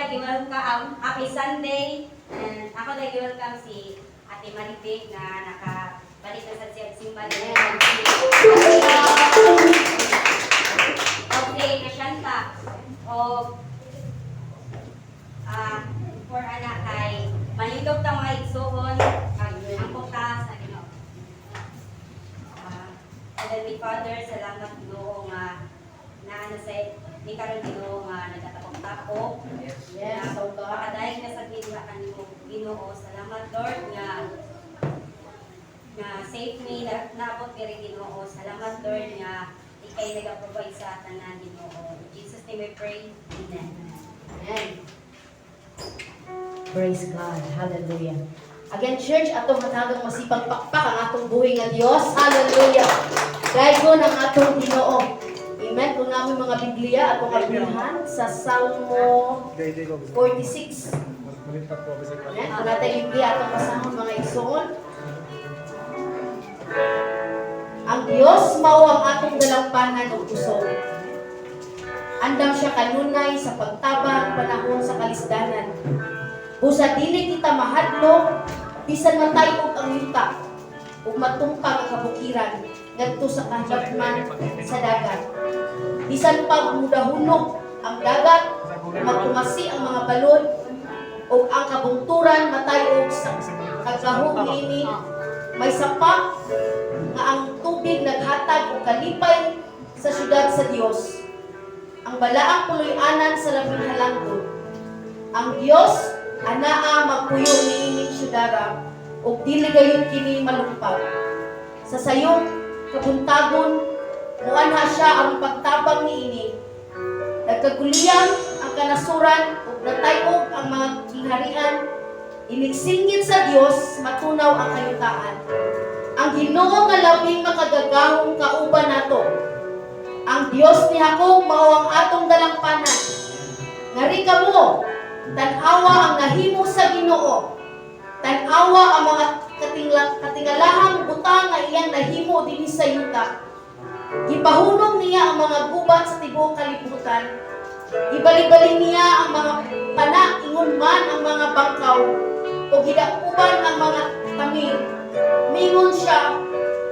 Gi-welcome, happy Sunday. And ako na gi-welcome si Ate Maribik na nakabalik na sa siyang simba. Amen. Okay, Nashanta. O for ana kay manindog ta, mga igsuon, kag ampo ta sa Ginoo. Heavenly Father, salamat, Ginoo, nga naa na sa ni karon, Ginoo, nga nagatapok-tapok. Yes, oh God. Makadayeg na sa diha kanimo, Ginoo. Salamat, Lord, nga nga safe mi na naabot diri, Ginoo. Salamat, Lord, nga ikay naga-provide sa tanan, Ginoo. In Jesus' name we pray. Amen. Amen. Praise God. Hallelujah. Again, church, atong hatagang masipag pakpak ang atong buhi nga Dios. Hallelujah. Daygon ang atong Ginoo. Amen. Kung naa moy mga Biblia, atong abrihan sa Salmo 46. Amen. Kung naa tay Biblia, atong basahon, mga igsoon. Ang Dios mao ang atong dalampanan ug kusog. Andam siya kanunay sa pagtabang panahon sa kalisdanan. Busa dili kita mahadlok bisan matayog ang yuta ug matumpang ang kabukiran ngadto sa kahibatman sa dagat. Bisan pa mudahunok ang dagat, magpungasi ang mga balod ug ang kabungturan matayog sa kagahom niini, may sapa nga ang tubig naghatag og kalipay sa syudad sa Dios, ang balaang puloy-anan sa Labing Halangdon. Ang Dios anaa magpuyo niining syudara ug dili gayud kini malumpag. Sa sayong kabuntagon, muanha siya ang pagtabang niini. Nagkaguliyang ang kanasuran ug natayog ang mga gingharian. Inigsingit sa Dios, matunaw ang kayutaan. Ang Ginoo nga labing makagagahom kauban nato. Ang Dios ni Jacob mao ang atong dalampanan. Ngari kamo, tan-awa ang nahimo sa Ginoo. Tan-awa ang mga katingalahang butang nga iyang nahimo dinhi sa yuta. Gipahunong niya ang mga gubat sa tibuok kalibutan. Gibali-bali niya ang mga pana ingon man ang mga bangkaw o gidakuban ang mga taming. Mingon siya,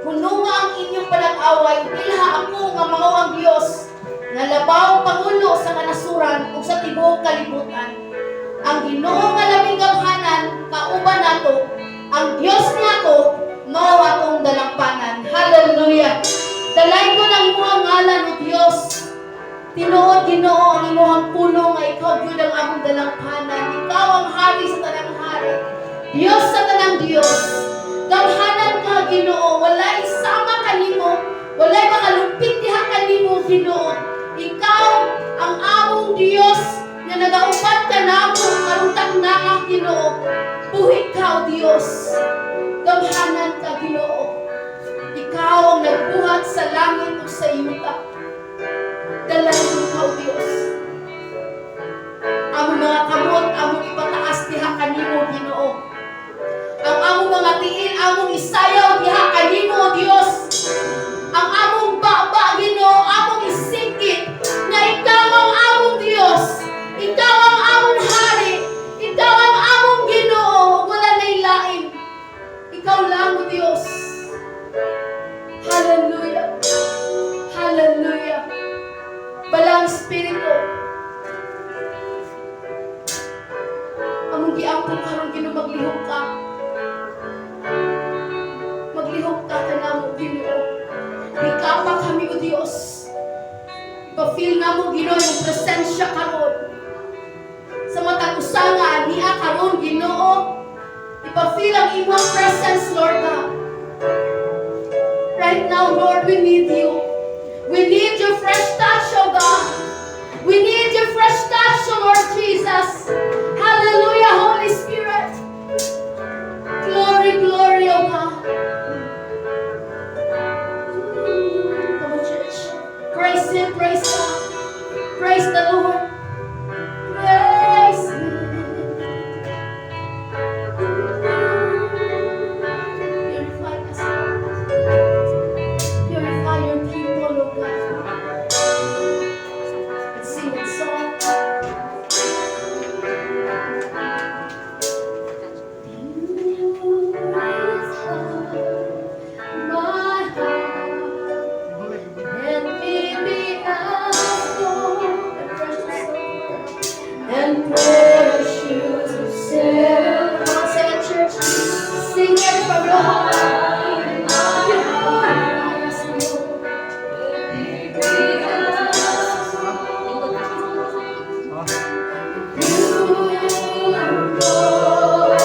"Hununga ang inyong panag-away, ilha ako nga mao ang Dios nga labaw pangulo sa kanasuran ug sa tibuok kalibutan." Ang Ginoo nga labing gamhanan kauban nato. Ang Dios ni Jacob mao atong dalampanan. Hallelujah. Dalaygon ang imong ngalan, O Dios. Tinuod, Ginoo, ang imong pulong nga ikaw gyud ang among dalampanan. Ikaw ang hari sa tanang hari, Dios sa tanang Dios. Gamhanan ka, Ginoo, walay sama kanimo, walay makalumpit diha kanimo, Ginoo. Ikaw ang among Dios nga nagauban kanamo karong naa, Ginoo. Buhi ka, O Dios. Gamhanan ka, Ginoo. Ikaw ang nagbuhat sa langit ug sa yuta. Dalaygon ka, O Dios. Among mga kamot, among ipataas diha kanimo, Ginoo. Ang among mga tiil, among isayaw diha kanimo, O Dios. Ang among baba, Ginoo, among isingkit na ikaw ang among Dios. Ikaw ang among hari. Ikaw ang among Ginoo. Wala na'y lain. Ikaw lang, O Dios. Hallelujah. Hallelujah. Balaang Espiritu, among giampo karon, Ginoo, maglihok ka. Maglihok ka kanamo, Ginoo. Di pa kami, O Dios. Ipa-feel namo, Ginoo, yung presensya karon. Sa matag usa nga ania karon, Ginoo, ipa-feel ang imong presence, Lord God. Right now, Lord, we need you. We need your fresh touch, oh God. We need your fresh touch, oh Lord Jesus. Hallelujah, Holy Spirit. Glory, glory, oh God. Come on, church. Praise Him, praise God. Praise the Lord. Praise Him. Purify us, Lord. Purify your people, oh God. And precious silver. Come on, sing it, church. Sing it from your heart. Pure. Lingkod na ka sa Pure gold,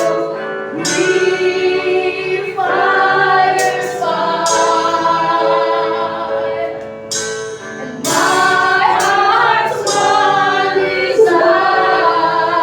refiner's fire, and my heart's one desire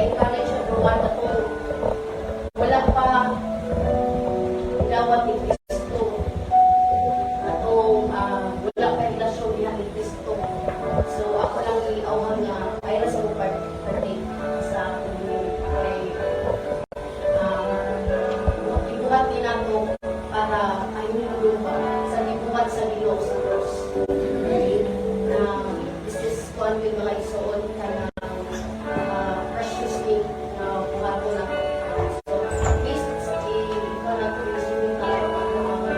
I-encourage everyone na kung wala pa gawat ni Kristo, atong wala pa relasyon diha ni Kristo. So ako lang giawhan nga ay ra sa part partake sa communion kay gibuhat ni nato para ay ba sa gibuhat sa Ginoo sa cross. Okay? Na this is kuan gyud, mga igsoon, kanang precious thing na buhaton na. So please, i-kuan nato, i-swimming tayo ang mga.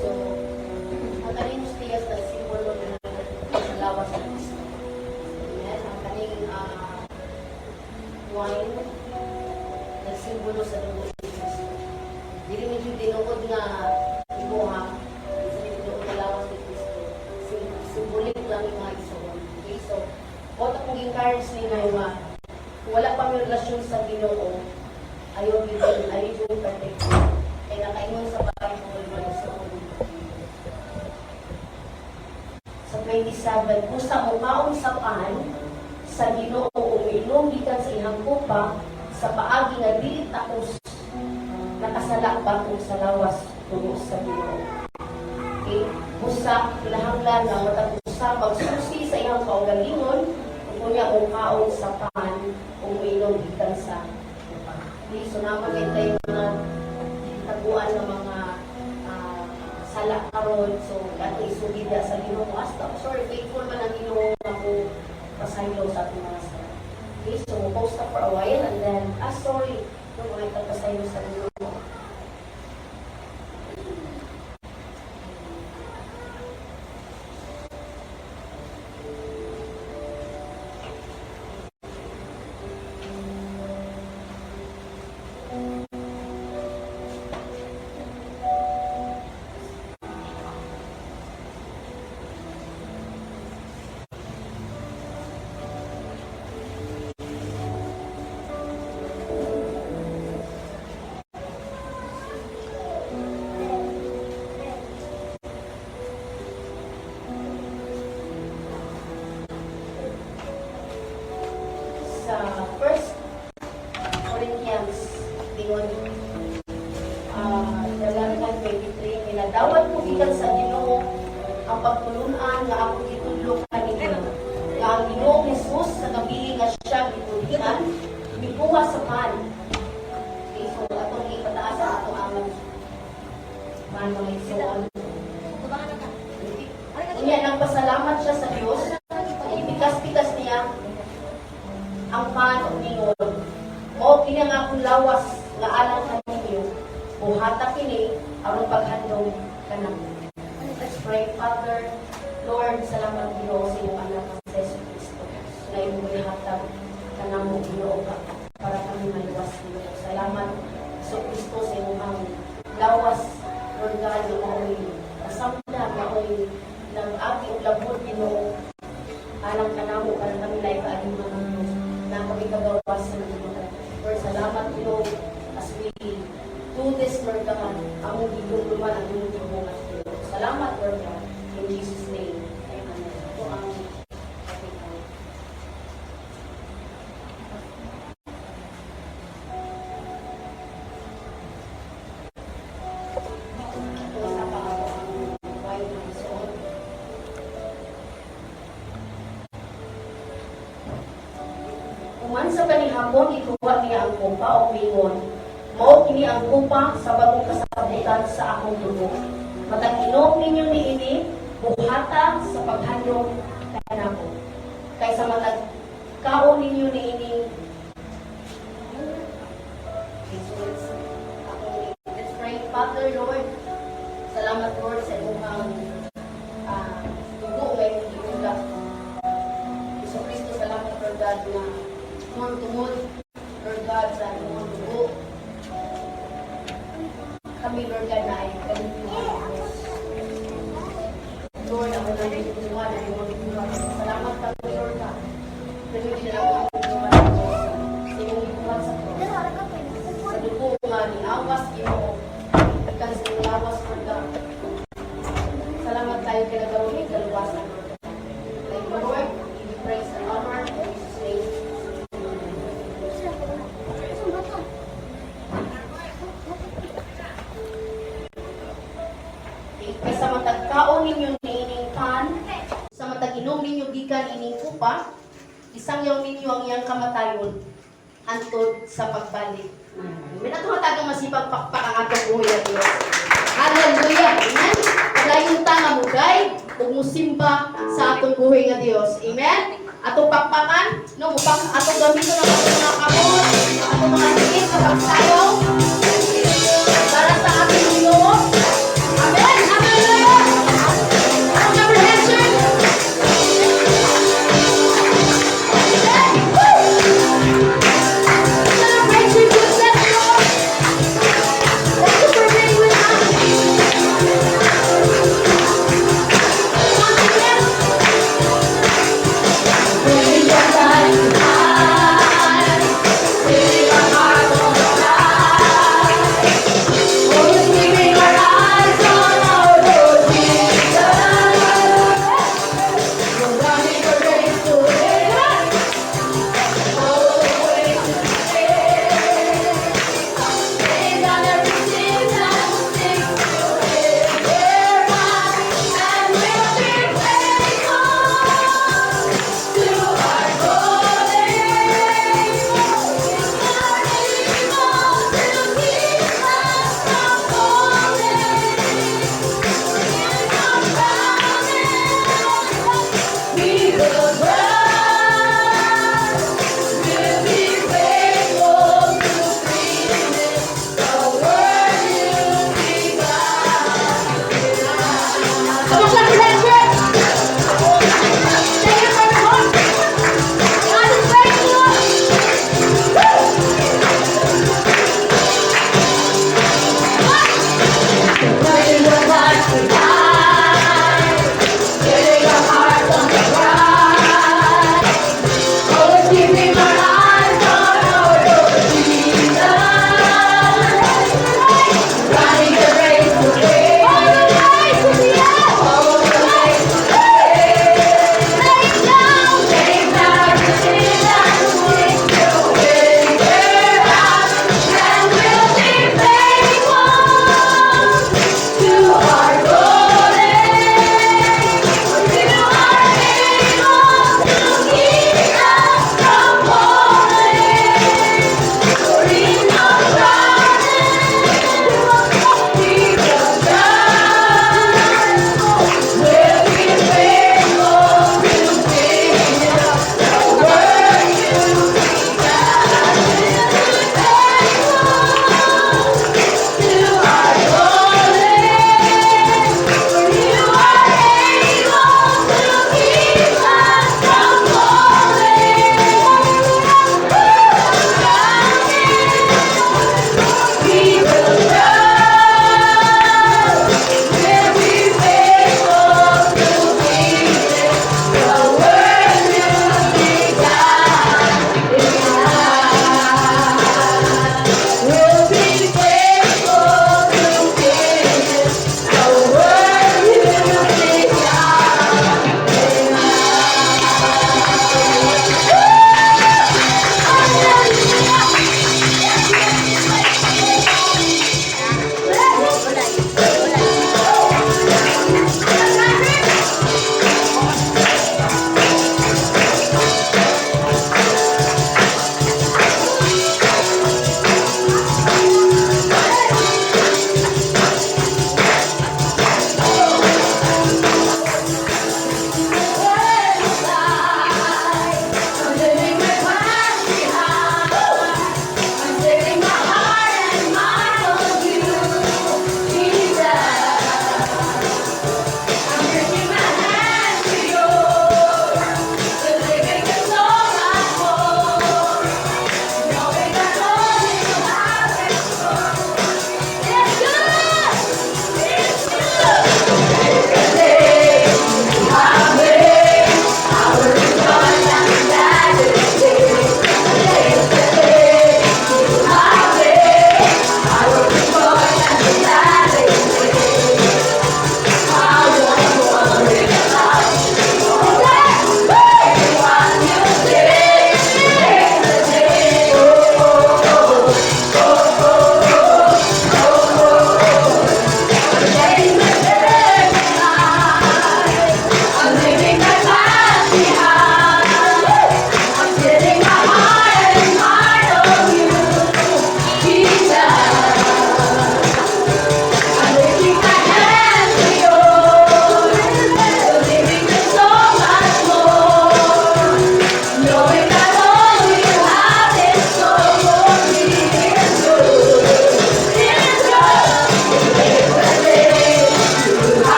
So, ang kaning hostiyas na simbolo na sa lawas ng Kristo. Amen? Ang kaning wine nagsimbolo sa dugo ni Kristo. Dili medyo tinuod nga imuha sa tinuod nga lawas ni Kristo. Symbolic lang yung mga igsoon. Okay, so, what akong encourage ninyo nga kung wala pa may relasyon sa Ginoo, ayaw gyud, ayaw gyud partake. Kay nakaingon sa Bible, mga igsoon, sa 27, "Busa mokaon sa pan sa Ginoo o miinom gikan sa iyang kopa sa paagi nga dili takos, nakasala batok sa lawas tungo sa Ginoo." Okay? Busa kinahanglan nga matag usa magsusi sa iyang kaugalingon ug unya mokaon sa pan o miinom gikan sa kopa. Okay? So naman kay tayo mga taguan ng mga sala karon, so ato isugid na sa Ginoo. Hasta sorry, faithful man ang Ginoo nga mo pasaylo sa atong mga sala. Okay, so mo post up for a while and then sorry, no mga pasaylo sa Ginoo. Sa First Corinthians, ingon, dalangan 23, "Minadawat ko gikan sa Ginoo ang pagtulunan nga akong gitudlo kaninyo, nga ang Ginoong Jesus, sa gabi nga siya gitulian, mikuha sa pan." Okay, so atong ipataas sa atong ang pan, mga igsoon. Unya nang pasalamat siya sa Dios, ipikas-pikas niya ang pan ug ningon, "Mao kini ang akong lawas nga alang kaninyo. Buhata kini aron paghandom kanamo." Let's pray. pray. Father, Lord, salamat, Ginoo, sa iyong anak nga si Jesu Cristo na imong gihatag kanamo, Ginoo, para kami maluwas, Ginoo. Salamat, Jesu Cristo, sa imong lawas, Lord God, nga maoy kasamdan, maoy nag-agi og labot, Ginoo, alang kanamo para kami lahi kaaliman ng Diyos na kami kagawasan ng Ginoo. Lord, salamat, Ginoo, as we do this, Lord God, among gidumduman ang imong gibuhat, Ginoo. Salamat, Lord God. In Jesus' name. Amen. Ito ang kapitan. Ito sa pa ako ang wine ng isuot. Human sa kanihapon, gikuha niya ang kopa ug miingon, "Mao kini ang kopa sa bagong kasabutan sa akong dugo. Matag inom ninyo niini, buhata sa paghandom kanako." Kay sa matag kaon ninyo niini. Okay, so let's pray. Father, Lord, salamat, Lord, sa imong dugo nga imong giuga. Jesu Cristo, salamat, Lord God, na tungod tungod, Lord God, sa imong dugo, kami, Lord God, na ay kalimpyuhan ng Diyos. Lord, ako na gibuhat ang imong gibuhat. Salamat kami, Lord God. Pero na ako ang gibuhat ng Diyos sa imong gibuhat sa cross. Sa dugo nga niawas, Ginoo, ikan sa imong lawas, Lord God. Salamat kayo kay nagkaroon ng kaluwasan, Lord God. Thank you, Lord. Give you praise and honor. In Jesus' name. Amen. Kay sa matag kaon ninyo niining pan, sa matag inom ninyo gikan ining kupa, isangyaw ninyo ang iyang kamatayon hantod sa pagbalik. Amen. Ato hatagang masipag pakpak ang atong buhi nga Dios. Hallelujah. Amen. Padayon ta nga muday ug musimba sa atong buhi nga Dios. Amen. Atong pakpakan, no, mupak atong gamiton ang atong mga kamot, atong mga tiil sa pagsayaw para sa ating Ginoo. Amen. Hallelujah. Atong comprehension. Amen. Woo! Celebrate your goodness, Lord. Thank you for being with us. Once again. Bring your life to high. Setting our hearts on the prize. Always keeping our eyes on our Lord Jesus. We're running the race to win. Always to win. Lay down everything and stick to Him. We're right and we'll be faithful to our calling. Able to keep us from falling. In our We will run. We'll be faithful to finish the work you begun. Come on, clap your hands, church. Thank you for the hope. God is faithful. Woo! Running the life to die, setting our hearts on the prize. Always keeping our eyes on our Lord Jesus. Running the race to win. All the way to the end.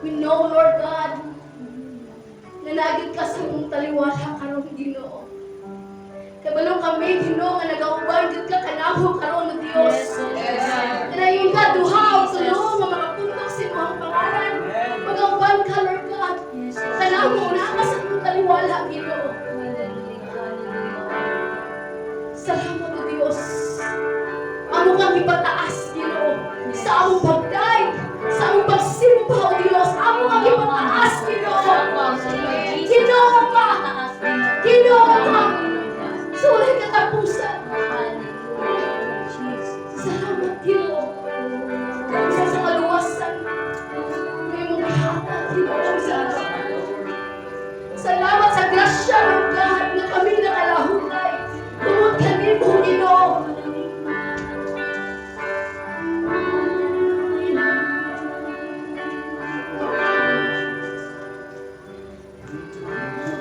We know, Lord God, na naa gyud ka sa imong taliwala karon, Ginoo. Kabalo kami, Ginoo, nga nagauban gyud ka kanamo karon, O Dios. Kanayon ka duha o tulo nga makapundok sa imong pangalan. Magauban ka, Lord God. Kanamo na ka sa imong taliwala, Ginoo. Salamat, O Dios. Amo kang ipataas, Ginoo. Sa among pagday, sa among pagsimba, O Dios. Amo kang ipataas, Ginoo. Ginoo ka! Ginoo ka! Sa walay katapusan. Salamat, Ginoo. Isa sa kaluwasan na imong gihatag, Ginoo. Salamat. Salamat sa grasya ng God na kami nakalahutay tungod kanimo, Ginoo.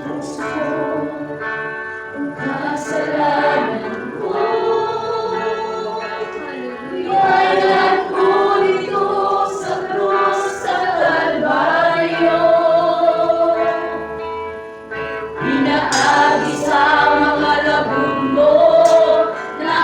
Krus ko ang kasalanan ko. Bayaran ko nito sa krus sa Kalbaryo. Pinaagi sa mga labong mo na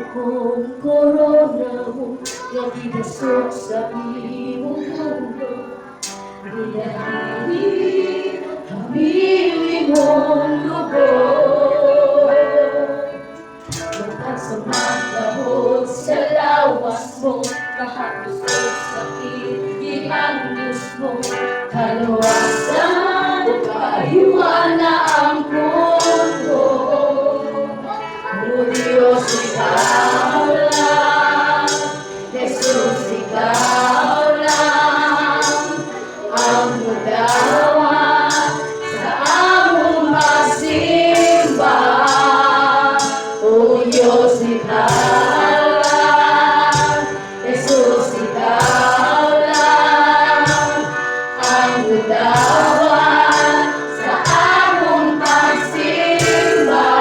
Akong korona mo nga gidasok sa imong ulo. Gidahi kami imong dugo. Matag sa magkahod sa lawas mo, kahapos og sakit, giandos mo. Kaluwasan, kayuan ang pundo. O Diyos, ikaw lang, Jesus, ikaw lang, ang mudawat sa among pasimba. O Diyos, ikaw lang, Jesus, ikaw lang, ang mudawat sa among pagsimba.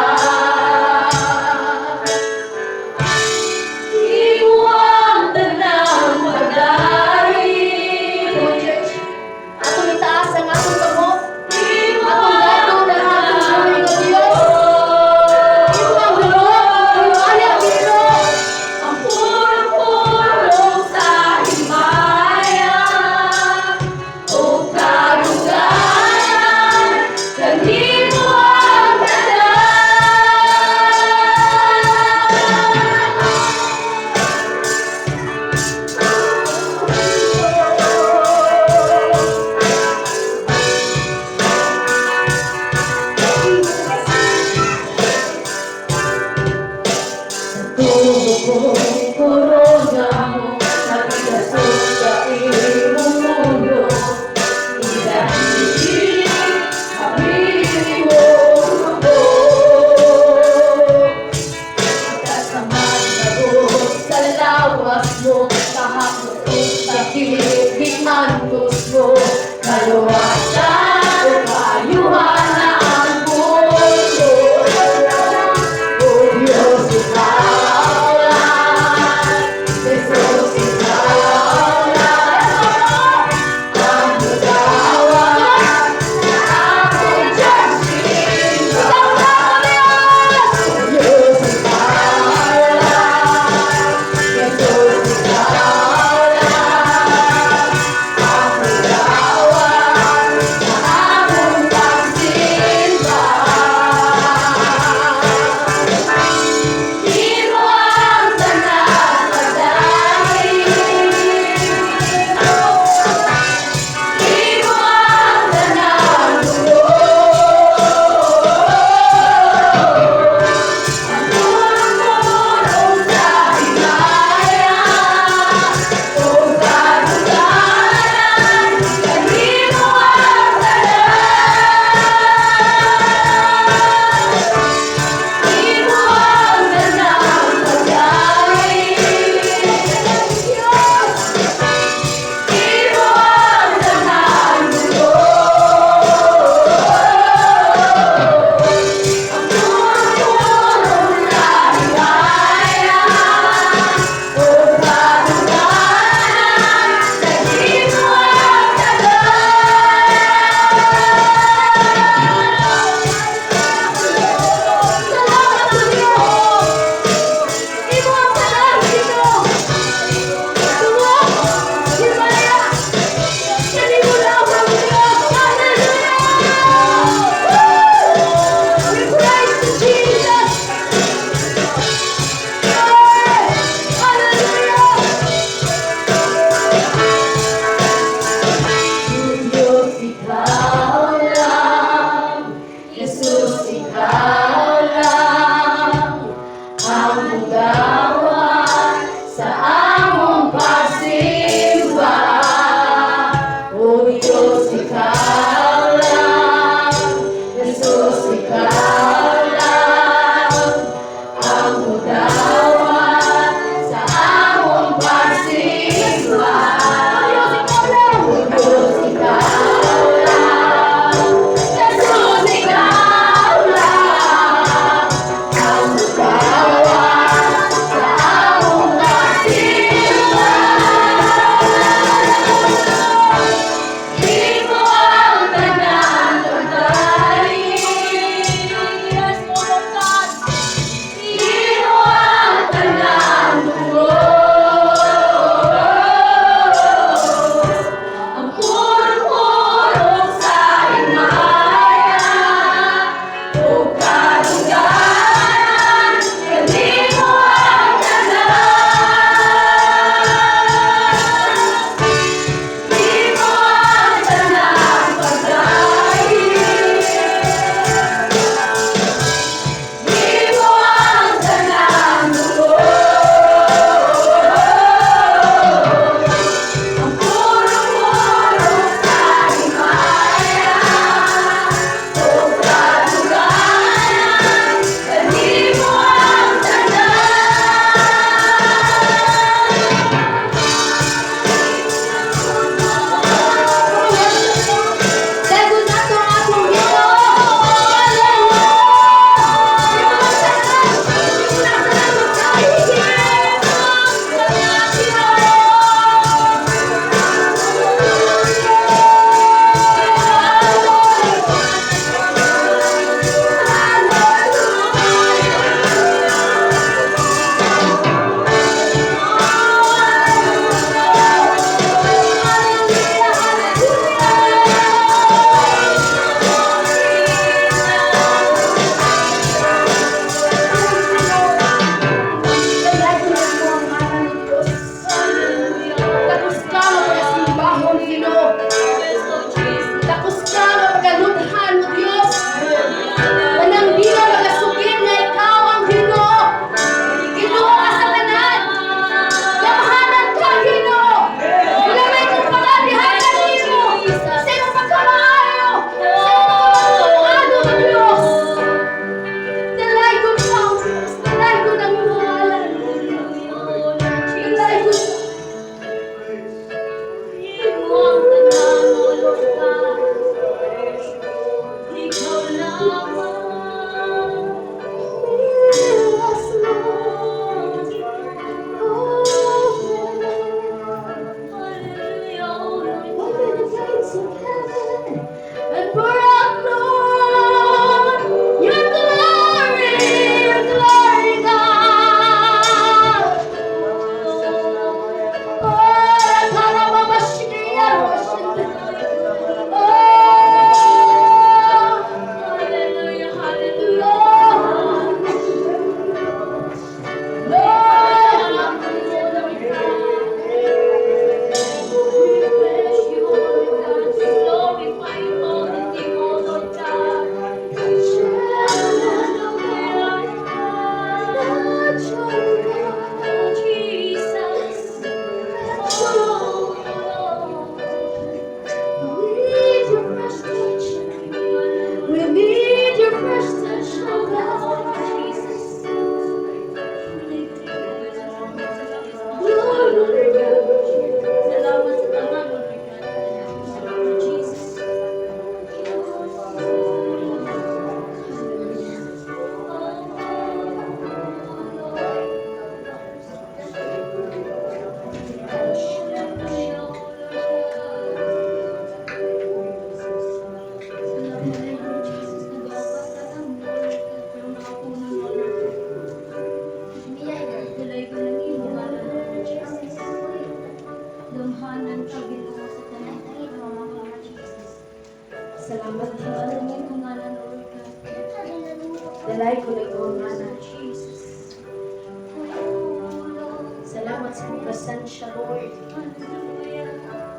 siya, Lord.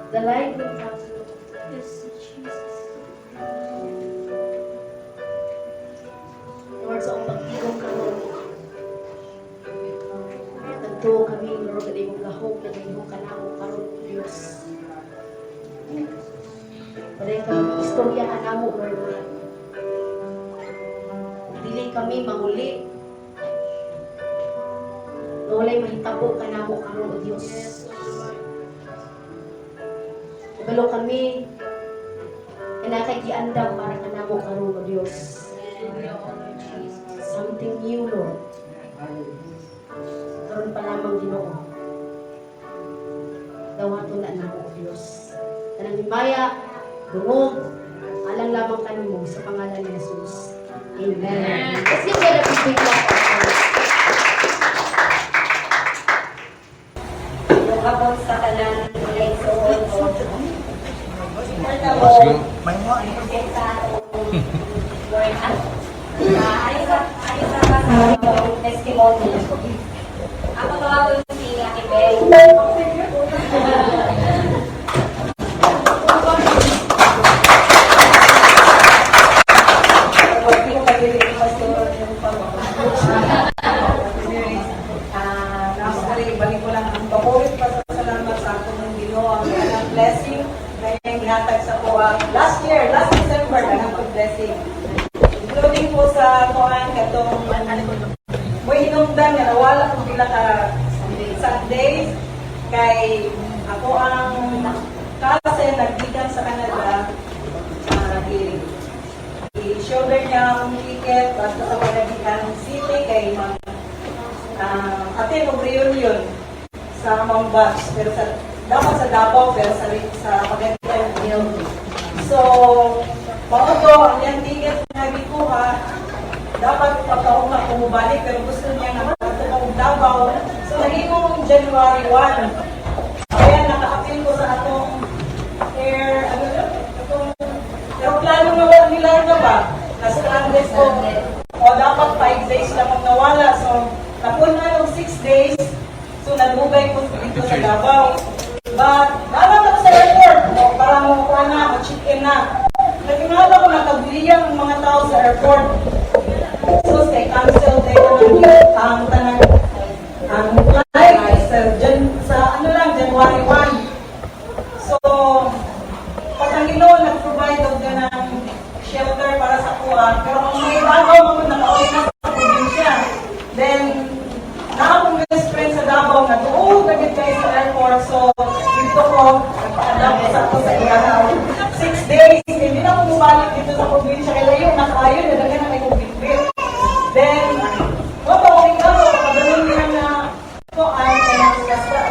Dalaygon ka, Ginoo. Yes, Jesus. Lord, sa akong pagtigom karon, nagtuo kami, Lord, at imong gahom na gahom kanamo karon, Diyos. Padayon ka mag-istorya kanamo, Lord. Dili kami manguli. Na walay mahitabo kanamo karon, O Diyos. Kabalo kami, nga naa kay giandam para kanamo karon, O Diyos. Something new, Lord. Karon pa lamang, Ginoo. Dawaton na namo, O Diyos. Tanang himaya, dungog, alang lamang kanimo sa pangalan ni Jesus. Amen. Let's give God a big, big clap offering. Yung abot sa tanan mga igsoon ko. First of all, sa atong Lord, ayo sa ba sa atong testimony. Ako tawagin si Ate Beng. Balik ko lang ang papurit pa sa salamat sa ako ng Ginoo ang kanang blessing na iyang gihatag sa kuha last year, last December, kanang ko blessing. Including po sa kuan katong may hinungdan nga nawala kong pila ka Sundays kay ako ang cousin naggikan sa Canada, i-shoulder niya ang ticket basta sa Panagikan City kay mag attend og reunion sa among batch, pero sa dapat sa Davao, pero sa Pagadian. So mao to ang iyang ticket nga gikuha, dapat pagkauma ko mobalik, pero gusto niya nga makadto og Davao, so nahimong January 1. Kaya naka-appeal ko sa atong air, ano na, atong aeroplano nga wala nilarga ba? Na-stranded ko. O dapat 5 days lang ang nawala. So, napuna ng 6 days. So, nagugay ko dito sa Davao. But, nalang ako sa airport. O, para mo kuha na, mo-check-in na. Nagingala ko, nakabliyang ang mga tao sa airport. So, kay cancel tayo ng ang tanang ang flight sa ano lang, January 1. So, pag ang Ginoo nag-provide og ng shelter para sa kuha, pero kung may bago mo nakauwi na sa probinsya, then naa akong best friend sa Davao na tuog na gid kayo sa airport. So, dito ko, nagpa-adapt sa ako sa iya. 6 days, hindi na ako bumalik dito sa probinsya. Kaya layo, nakaayon, nadaghan na may kong bitbit. Then, what pa ko pagkaroon niya na ko ay kanang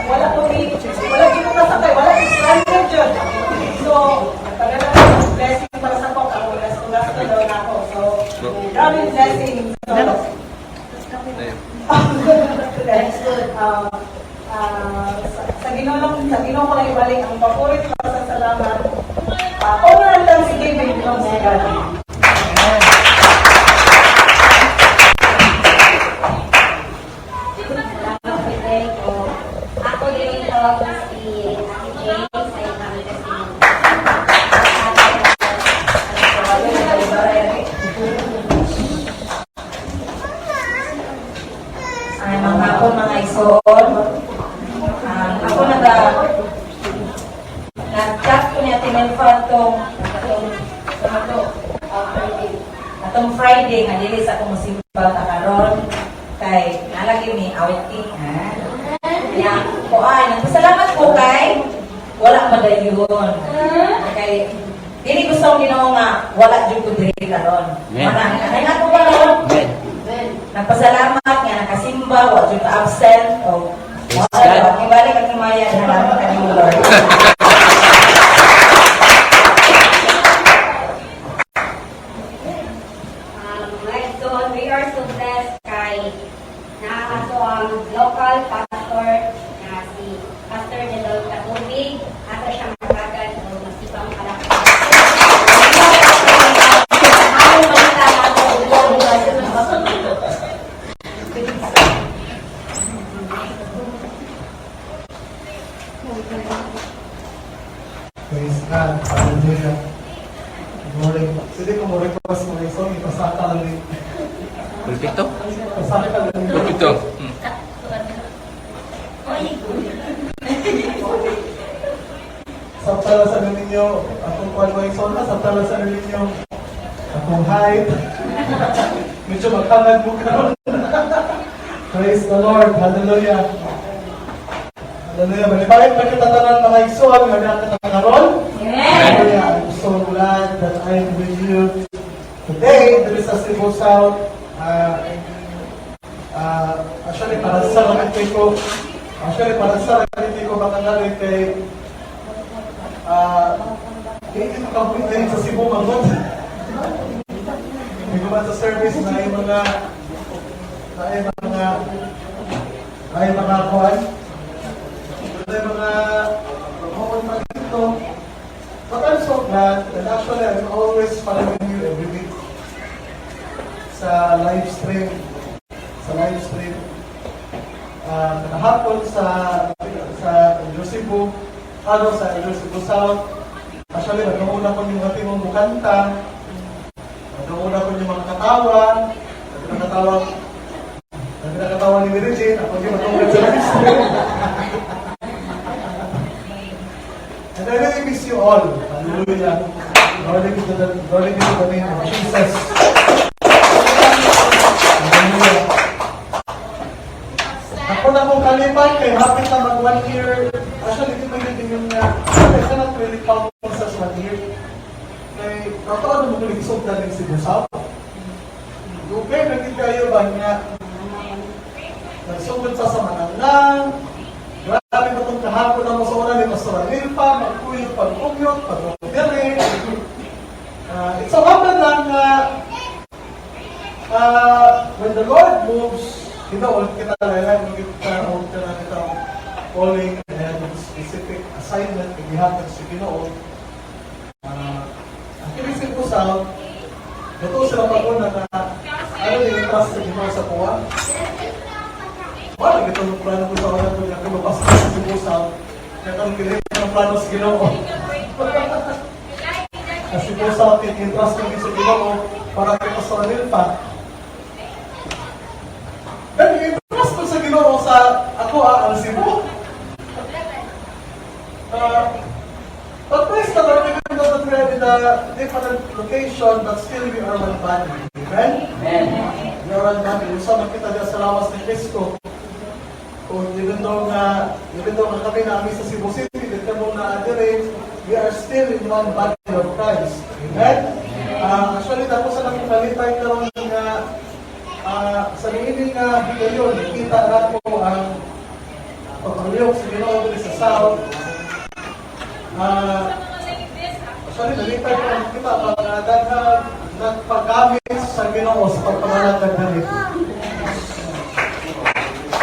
wala ko ni wala gid ko kasakay, wala ko stranded jud. So, nagpadala ko ng blessing para sa ko, ako gasto gasto daw na ako. So, grabe blessing. So, sa Ginoo ko lang ibalik ang papurit pa sa salamat. Honor and thanksgiving belongs to God. Salamat, Beng. O, ako din tawag si Ate Jane sa iyong aming testimony. Ay, mga hapon, mga igsoon. Ako nag-chat ko niya Ate atong atong atong atong Friday nga dili sa akong musimba ta karon kay nalagi mi outing ha. Ya, kuan, nagpasalamat ko kay wala madayon. Kay dili gusto ang Ginoo nga wala jud ko diri karon. Amen. Wala kay nga ko karon. Amen. Nagpasalamat nga nakasimba, wa jud ka absent o Praise wala God. ibalik ang himaya na lamang kanimo, Lord. Mga igsoon, we are so blessed kay naa ato ang local pastor na si Pastor Nedol Katubig. Ato siyang hatagan o masipang palakpak. Ang balita nato, God. Hallelujah. Good morning. Sige ko mo request mo kayo. Sorry, pasaka lang ni. Pulpito? Pasaka lang ni. Pulpito. Sabtala sa ninyo, akong kwan mo yung sabtala sa ninyo, akong height. Medyo magkamad mo karon. Praise the Lord. Hallelujah. Hallelujah. Malipayan pa kita tanan mga igsoon nga naa kita karon. Hallelujah. I'm so glad that I'm with you today. There is a Cebu South. Actually, para sa rakit ko, actually, para sa rakit ko makangali kay hindi ko kabuit na sa Cebu magot. Hindi ko ba sa service na yung mga kuan, na yung mga promote pa dito. But I'm so glad that actually I'm always following you every week sa live stream. Sa live stream. Kahapon sa Cebu, ano, sa Cebu South. Actually, nagkauna ko yung ating mga mukanta. Nagkauna ko yung mga katawa. Nagkatawa, nagkatawa ni Mary Jane. Ako yung matungkol sa live stream. And I really miss you all. Hallelujah. Glory be to the name of Jesus. Hallelujah. Ako na kong kalipay kay hapit na mag one year. Actually, di ba yun yung I cannot really count as one year. Kay, totoo na mo kuligsog na rin si Cebu South. Dugay, naging kayo ba nga nagsugod sa Mananang? Grabe ba itong kahapon na mo sa una ni Pastor Anilpa, magkuyog, pag-umyot, pag-umyot. It's a wonder lang na when the Lord moves, kita lang, kita o kita na kita calling and specific assignment na gihatag sa Ginoo. Ang kini Cebu South, ito sila pag-una na ano yung trust sa Ginoo sa kuha. Wala gito ng plano ko sa una kung ako mapasok sa Cebu South. Kaya kung kini ng plano sa Ginoo. Ang Cebu South, yung trust ko sa Ginoo para kay Pastor Nilpa. Then, yung trust ko sa Ginoo sa ako ang Cebu. But praise the Lord, even though that we are in a different location, but still we are one body. Amen? Amen. We are one body. Usa man kita diya sa lawas ni Kristo. Kung even though nga kami namin sa Cebu City, dito mo na adire, we are still in one body of Christ. Amen? Actually, tapos sa nakong kalipay karon nga sa niini nga higayon, nakita nako ang pagpalihok sa Ginoo diri sa South. Actually, nalipay ko ang kita pag daghang nagpagamit sa Ginoo sa pagpangalagad diri.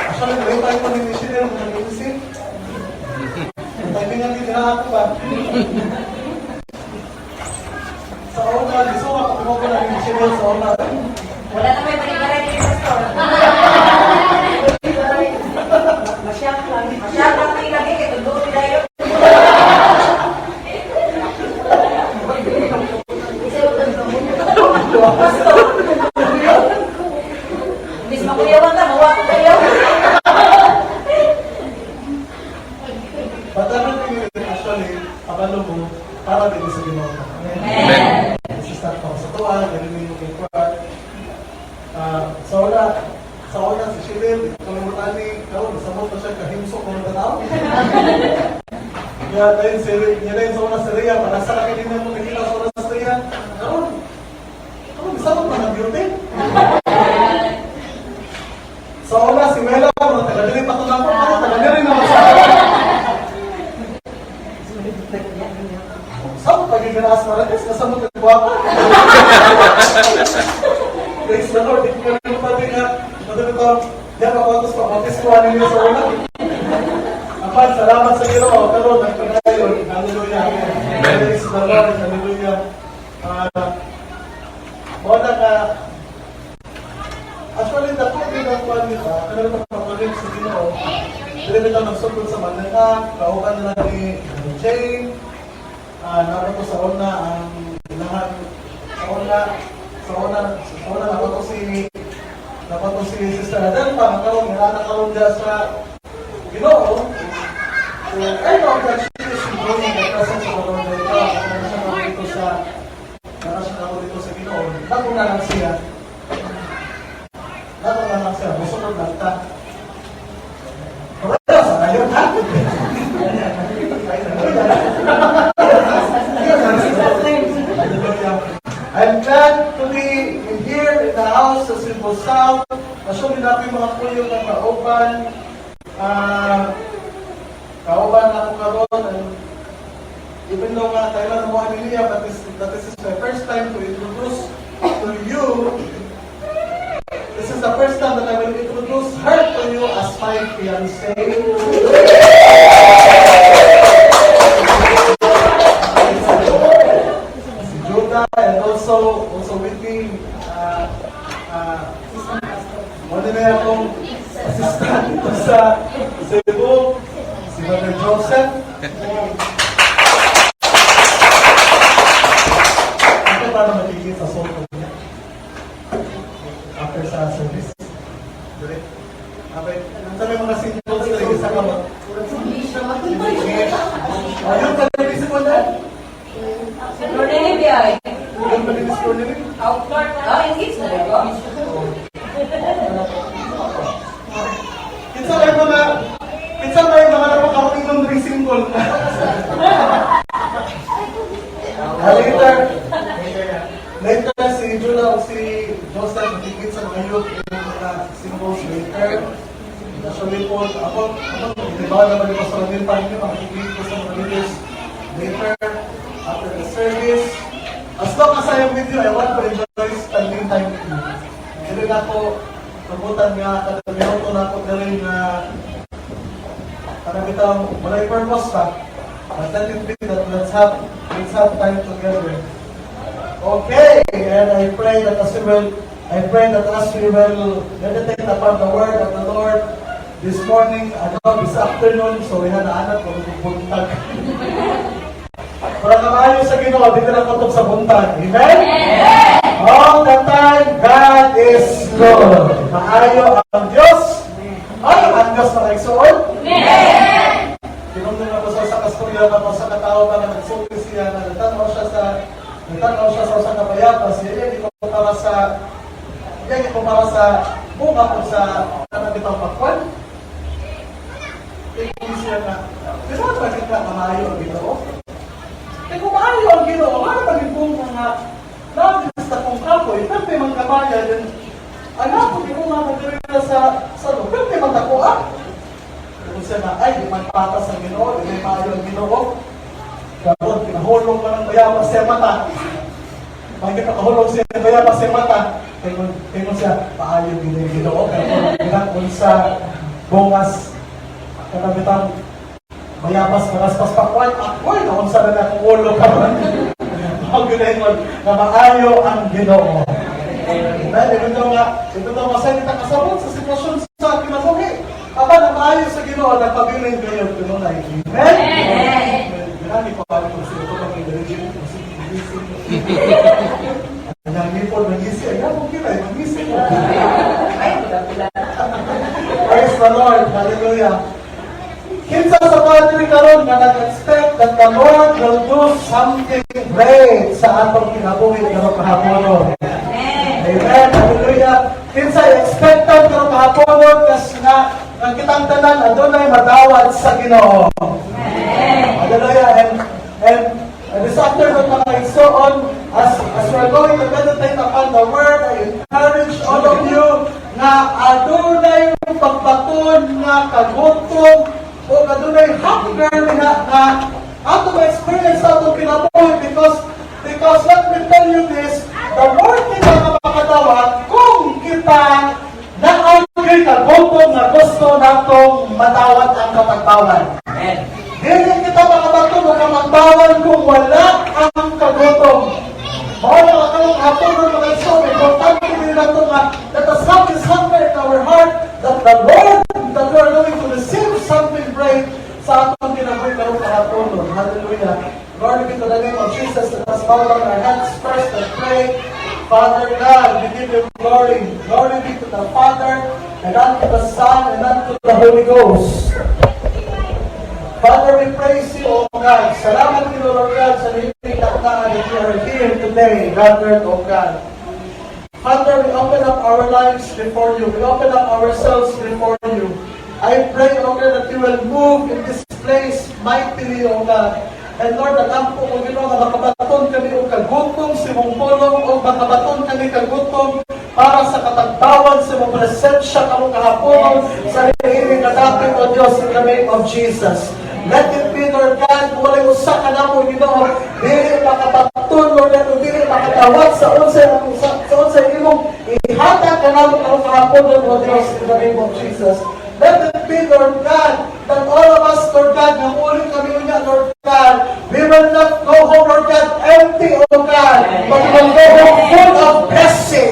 Actually, nalipay ko ni missioner mga nag-isip. Ang timingan din na ako ba? Sa una, gusto ko ako ko na missioner sa una. Wala na may balik-balik ni Pastor. Masyak lang. Masyak lang may lagi. Kaya tundo ni dayo. Pastor. Imbis makuyawan ka, mawa ko kayo. But everything is actually, kabalo mo, para din sa Ginoo. Amen. This is not para sa tuwa, ganun yung kay Kwan. Sa una, si Shirley, kalimutan ni, karon, samot na siya, kahimsok ng tanaw. Kaya dahil si, niya na sa una si Rhea, para sa akin din mo nakita sa una si Rhea, karon, samot na ng beauty. Sa una, si Mela, mga taga-diri pa ito na ako, ano, taga-diri naman sa Samot lagi ganaas Marites, nasamot ang gwapa. Praise the Lord, di ko kalimutan din nga, madali ito, di ako atos pa, matis ko ninyo sa una. Apan, salamat sa Ginoo, karon nagpadayon. Hallelujah. Praise the Lord, hallelujah. Mao na ka, actually, dako din ang kuan nila, pero ito papalit sa Ginoo. Dili bitaw nagsugod sa Manila, kauban na lang ni Jane. Naroto sa una ang lahat sa una napato si Sister Adelpa nga karon nga na karon diya sa Ginoo. So, I know that she is enjoying the presence of the Lord right now. Naa siya karon dito sa Ginoo. Bago na lang siya. Bago na lang siya. Musunod lang ta. Pero sa ngayon, ha? Hallelujah. I'm glad to be in here in the house sa Cebu South. Assume natin mga kuyo ng kauban. Kauban ako karon and even though nga kailan mo niya, but this is my first time to introduce to you. This is the first time that I will introduce her to you as my fiancé. Si Judah and also with me, mao na akong assistant dito sa Cebu, si Brother Joseph. Ito para magiging sa solo niya. After sa service. Dire. Okay. Sabi mga singles na isa ka mo. Ayun, pala si ko na. Cornelie ay. Ayun, pala si Cornelie. Outdoor na. Oh, engage na rin ko. Kinsa may mga napakaroon ng single. Ah, later si Jula o si Joseph matikit sa mga youth yung mga singles later. Actually po, ako, di ba naman yung Pastor Neil pa ninyo, makikita ko sa mga leaders later, after the service. As long as I am with you, I want to enjoy spending time with you. Hindi na ako, kabutan nga, kada minuto na ako na rin na parang bitang walay purpose pa. But let it be that let's have time together. Okay, and I pray that as we will meditate upon the word of the Lord this morning, ano, this afternoon, so we had anak ko buntag. Para kaayo sa Ginoo, di ka na kutob sa buntag. Amen? All the time, God is good. Maayo ang Diyos. Ay, ang Diyos mga igsoon. Tinungtong ako sa kastorya na sa katao na nagsulti siya na nagtanaw siya sa usa ka bayabas, iya ikumpara sa bunga o sa kanang bitang pakwan. Ingon siya nga, "Pero bakit ka maayo ang Ginoo? Kaya kung maayo ang Ginoo, ano ba yung bunga nga nagis sa kong kapoy, pero may mga kamaya din, anak ko, di ko nga nagdiri sa lugar, may mga ah." Kung siya na, "Ay, di man patas ang Ginoo, di man maayo ang Ginoo." Karon, pinahulog pa ng bayabas siya mata. Bakit nakahulog siya ng bayabas siya mata? Tingon siya, "Maayo gid ang Ginoo." Kaya kung sa bungas, kanabitang bayabas, maraspas pakwan, ako'y naunsa na akong ulo karon. Mao gyud nga maayo ang Ginoo. Amen. Even though masay kita kasabot sa sitwasyon sa kinabuhi, apan ang maayo sa Ginoo nagpabilin kayo kanunay. Amen. Amen. Grabe pa ko sa ito pang religion ko si Ang ngipon mangisi, ay mo kita mangisi. Ay, pula-pula. Praise the Lord. Hallelujah. Kinsa sa mga karon nga nag-expect that the Lord will do something great sa atong kinabuhi karong kahaponon? Amen. Hallelujah. Kinsa expected karong kahaponon kas nga nga kitang tanan adunay madawat sa Ginoo? Hallelujah. And this afternoon, mga igsoon, as we are going to meditate upon the word, I encourage all of you na adunay pagbaton nga kagutom o adunay hunger nga ato ma-experience sa atong kinabuhi because let me tell you this, the more kita nga makadawat kung kita naagay kagutom nga gusto natong madawat ang kapagbawan. Amen. Dili kita makabaton o kamagbawan kung wala ang kagutom. Mao na ang karong hapon, mga igsoon, importante din nato nga let us have this hunger in our heart that the Lord, that we are going to receive something great sa atong kinabuhi karong kahaponon. Hallelujah. Glory be to the Father God, we give you glory. Glory be to the Father, and unto the Son, and unto the Holy Ghost. Father, we praise you, O God. Salamat you, Lord God, sa nililaktaan that you are here today, gathered, O God. Father, we open up our lives before you. We open up ourselves before you. I pray, O God, that you will move in this place mightily, O God. And Lord, alam ko, O Ginoo, nga makabaton kami og kagutom sa imong pulong o makabaton kami kagutom para sa katagbawan sa imong presensya karong kahaponon sa niining kadapit, O Diyos, in the name of Jesus. Let it be, Lord God, kung walay usa ka namo, Ginoo, dili makabaton, Lord God, o dili makadawat sa unsay imong ihatag kanamo karong kahaponon, O Diyos, in the name of Jesus. Let it be, Lord God, that all of us, Lord God, nga muli kami unya, Lord God, we will not go home, Lord God, empty, O God, but we will go home full of blessing,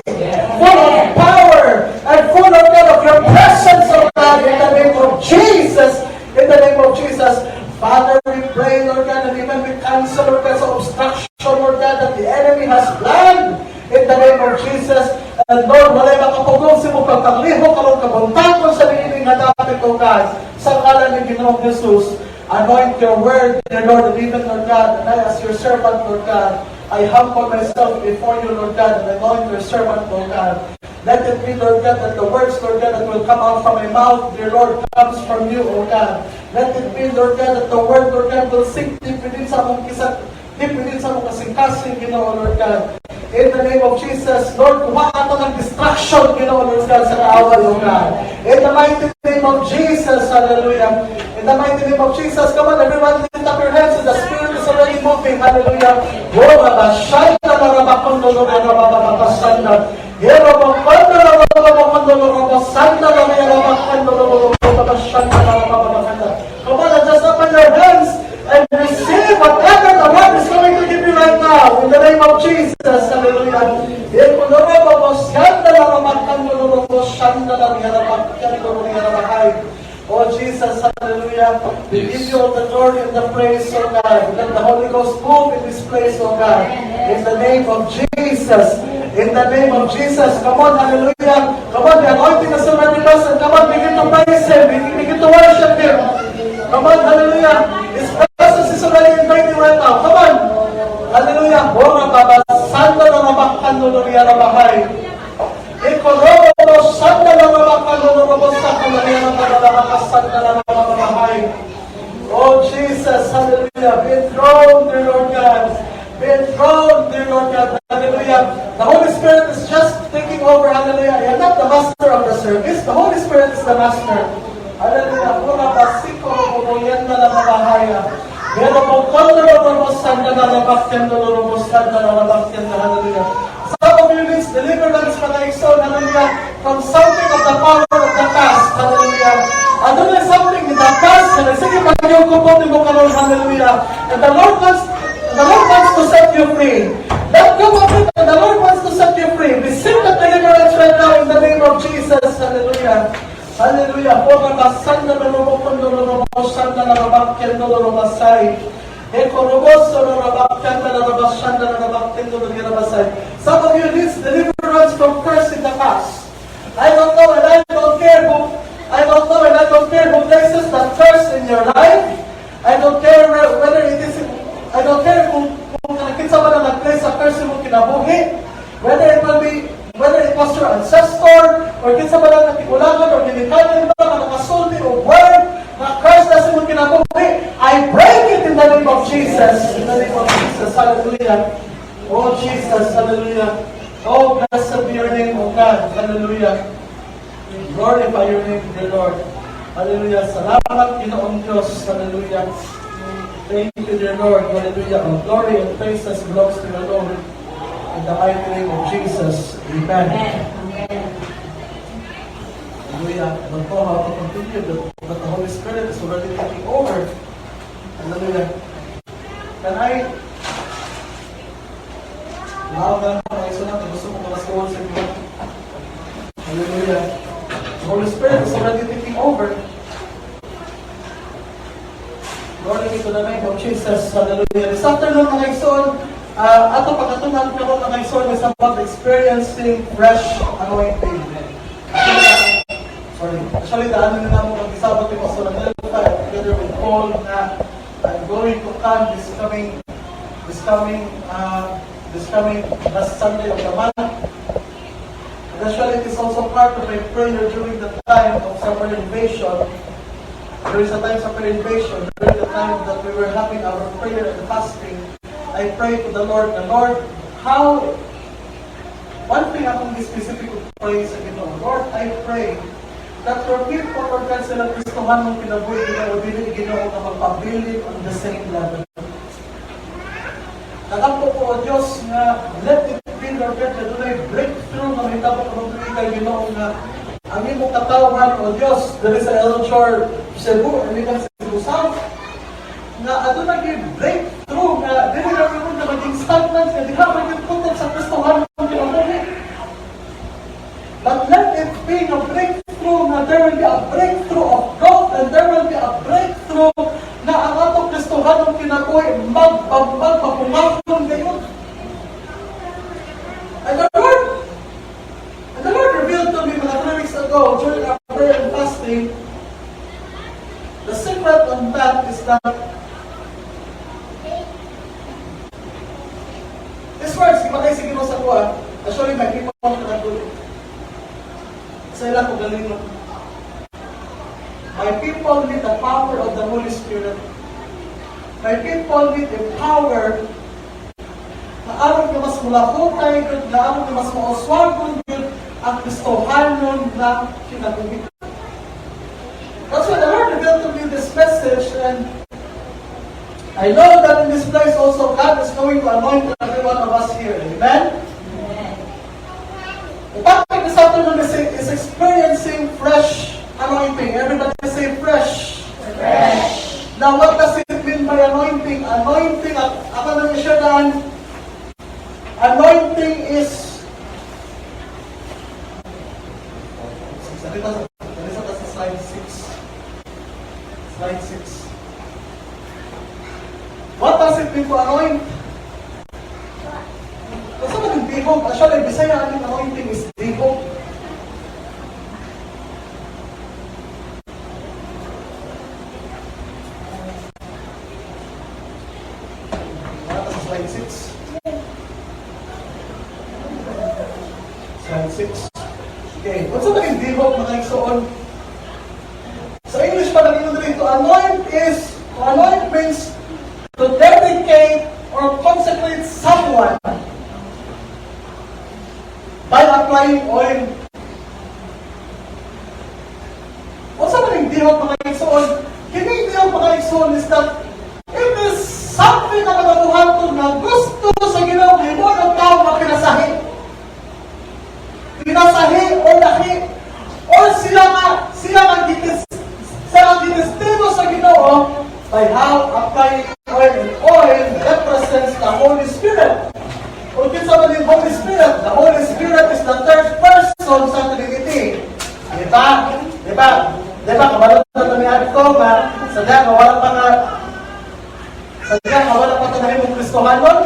full of power, and full, Lord God, of your presence, O God, in the name of Jesus, in the name of Jesus. Father, we pray, Lord God, and even we cancel, Lord God, sa obstruction, Lord God, that the enemy has planned in the name of Jesus. And Lord, walay makapugong sa imong pagpaglihok karong kabuntagon sa niining nga dapit, O God. Sa ngalan ni Ginoong Jesus, anoint your word, dear Lord, and even, Lord God, and I as your servant, Lord God, I humble myself before you, Lord God, and anoint your servant, Lord God. Let it be, Lord God, that the words, Lord God, that will come out from my mouth, dear Lord, comes from you, O God. Let it be, Lord God, that the word, Lord God, will sink deep within sa among kisat, deep within sa among kasing-kasing, Ginoo, Lord God. In the name of Jesus, Lord, kuha ato ng distraction, Ginoo, Lord God, sa kaaway, O God. In the mighty name of Jesus, hallelujah. In the mighty name of Jesus, come on, everyone, lift up your hands. The Spirit is already moving, hallelujah. Oh, rabashanda, rabakondo, rababababasanda. Yerabakondo, rababakondo, rabasanda, rabakondo, rababashanda, rabababakanda. Come on, and just open your hands and receive whatever the Lord is going to give you right now. In the name of Jesus, hallelujah. Yekolorobabosanda, rabakondo, rabashanda, rabakondo, rabahay. Oh Jesus, hallelujah. We give you all the glory and the praise, oh God. Let the Holy Ghost move in this place, oh God. In the name of Jesus. In the name of Jesus. Come on, hallelujah. Come on, the anointing is already present. Come on, begin to praise Him. Begin to worship Him. Come on, hallelujah. His presence is already invading right now. Come on. Hallelujah. Ora baba sanda na rabakando no riya rabahay. Ikorobo sanda na rabakando no robo saka na riya rabakasanda na rabahay. Oh Jesus, hallelujah. Be enthroned, dear Lord God. Be enthroned, dear Lord God. Hallelujah. The Holy Spirit is just taking over. Hallelujah. I am not the master of the service. The Holy Spirit is the master. Hallelujah. Ura basiko robo yenda na rabahaya. Pero po kondo robo sanda na rabakendo robo sanda na rabakendo. Hallelujah. Some of you needs deliverance, mga igsoon, hallelujah, from something of the power of the past. Hallelujah. Ano na something in the past, hallelujah. Sige, pagyuko mo karon, hallelujah. And the Lord wants to set you free. Let go of it, and the Lord wants to set you free. Receive that deliverance right now in the name of Jesus. Hallelujah. Hallelujah. Ora basanda na robo kondo robo sanda na rabakendo robo basay. Eko robo so rabakenda na rabashanda na rabakendo rabasay. Some of you needs deliverance from curse in the past. I don't know and I don't care who places that curse in your life. I don't care whether it is I don't care kung kinsa man ang nag-place sa curse imong kinabuhi. Whether it was your ancestor or kinsa man ang natigulangan or ginikanan ba nga nakasulti o word na curse na sa imong kinabuhi, I break it in the name of Jesus. In the name of Jesus. Hallelujah. Oh Jesus, hallelujah. Oh, blessed be your name, O God. Hallelujah. Glorify your name, dear Lord. Hallelujah. Salamat, Ginoong Diyos. Hallelujah. Thank you, dear Lord. Hallelujah. All glory and praises belongs to you alone. In the mighty name of Jesus. Amen. Hallelujah. I don't know how to continue, but the Holy Spirit is already taking over. Hallelujah. Can I Lao na lang mga isa natin. Gusto ko makasuhan sa inyo. Hallelujah. The Holy Spirit is already taking over. Glory be to the name of Jesus. Hallelujah. This afternoon, mga igsoon, Ato pagkatunan karon, mga igsoon, is about experiencing fresh anointing. Sorry. Actually, daan na namo mag-isabot ni Pastor Anelka together with Paul na I'm going to come this coming last Sunday of the month. And actually, it is also part of my prayer during the time of summer invasion. There is a time summer invasion, during the time that we were having our prayer and fasting, I prayed to the Lord, how, one thing akong specific to pray sa Ginoo, "Lord, I pray that your people, Lord God, sila Kristohanong kinabuhi, Ginoo, dili, Ginoo, nga magpabilin on the same level. Nagampo ko, O Diyos, nga let it be, Lord God, na dunay breakthrough nga mahitabo karong tuiga, Ginoo, nga ang imong katawhan, O Diyos, diri sa Elchor, Cebu, or sa Cebu South, nga aduna gyud breakthrough nga dili na mo na maging stagnant nga diha man gyud putok sa Kristohanong kinabuhi. But let it be a breakthrough nga there will be a breakthrough of growth and there will be a breakthrough na ang atong Kristohanong kinabuhi magpapungakon gayon." And the Lord revealed to me mga 3 weeks ago during our prayer and fasting, the secret on that is that these words, gimatay sa Ginoo sa kuha, actually, may people ko na tuloy. Sa ilang ko galing. My people need the power of the Holy Spirit. My people need the power na aron nga mas mulahutay gud, na aron nga mas mauswagon gud ang Kristohanon na kinabuhi. That's why the Lord revealed to me this message, and I know that in this place also God is going to anoint every one of us here. Amen? Amen. The topic this afternoon is experiencing fresh anointing. Everybody say "fresh." Fresh. Now, what does it mean by anointing? Anointing, ako nang i-share daan, anointing is, salita sa slide 6. Slide 6. What does it mean to anoint? Kasi man yung dihog, actually, Bisaya ang anointing is dihog. Wala sa slide 6. Slide 6. Okay, what's the naging dihog, mga igsoon? Sa English pa nang dito, to anoint means to dedicate or consecrate someone by applying oil. What's man yung dihog, mga igsoon? Kini dihog, mga igsoon, is that it is something na mga na gusto sa Ginoo himo ng tao nga pinasahi. Pinasahi o lahi or sila nga gitis sa gidestino sa Ginoo by how applying oil, and oil represents the Holy Spirit. O kinsa man yung Holy Spirit? The Holy Spirit is the third person sa Trinity. Di ba? Di ba? Di ba? Kabalo na ito ni Adto nga sadya nga wala pa nga sadya nga wala pa ta nahimong Kristohanon.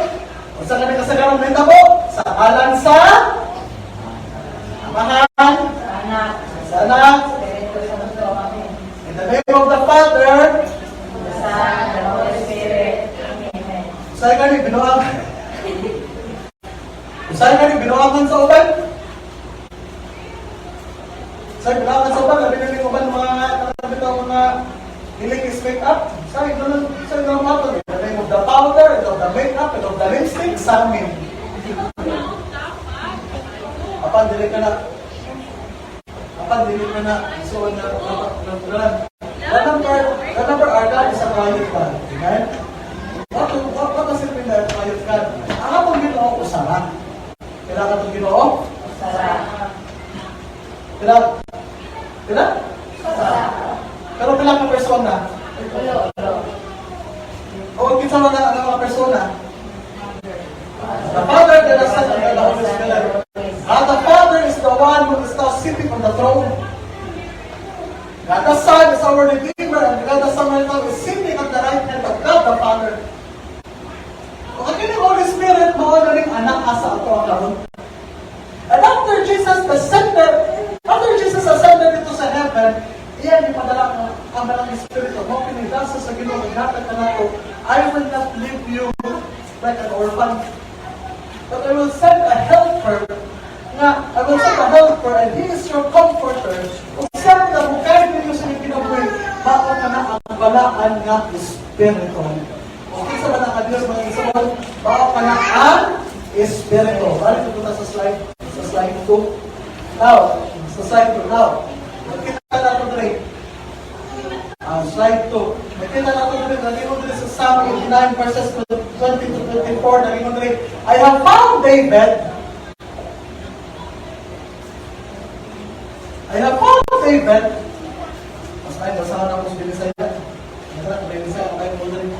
Unsa kani kasagaran mahitabo? Sa ngalan sa Amahan, Sa Anak, sa Anak, Espiritu Santo. Amen. In the name of the Father, The Son, the Holy Spirit. Amen. Usahay gani binuang. Usahay gani binuangan sa uban. Usahay binuangan sa uban, labi na ning uban mga nakabitaw mga dili is make up. Usahay ganun, usahay ganun mato. In the name of the powder, and of the makeup, and of the lipstick, sa amin. Apan dili ka na. Apan dili ka na. So na na the number our God is a triune God. Amen? What does it mean that triune God? Ang atong Ginoo usara. Kailangan atong Ginoo? Usara. Pila? Pila? Pero pila ka persona? Ulo, ulo. O kinsa man ang mga persona? The Father, the Son, and the Holy Spirit. God the Father is the one who is now sitting on the throne. God the Son is our Redeemer, and God the Son right now is sitting at the right hand of God the Father. O ang kini Holy Spirit mao na ning anak asa ato karon. And after Jesus ascended into sa heaven, iya gipadala ang Balaang Espiritu. Mao kini sa Ginoo gihatag kanato, "I will not leave you like an orphan. But I will send a helper nga, I will send a helper and he is your comforter." Ug siya na mukay ninyo sa inyong kinabuhi, mao na na ang Balaan nga Espiritu. Okay sa ba nga Dios, mga igsoon, mao ka na ang Espiritu. Balik ko sa slide 2. Now, sa slide 2 now. Nakita na ito diri. Slide 2. Nakita na ito diri, nalingon diri sa Psalm 89 verses 20 to 24, nalingon diri, "I have found David. I have found David." Mas ay, basahan ako sa Binisaya. Nasa, may Bisaya tayo mo diri.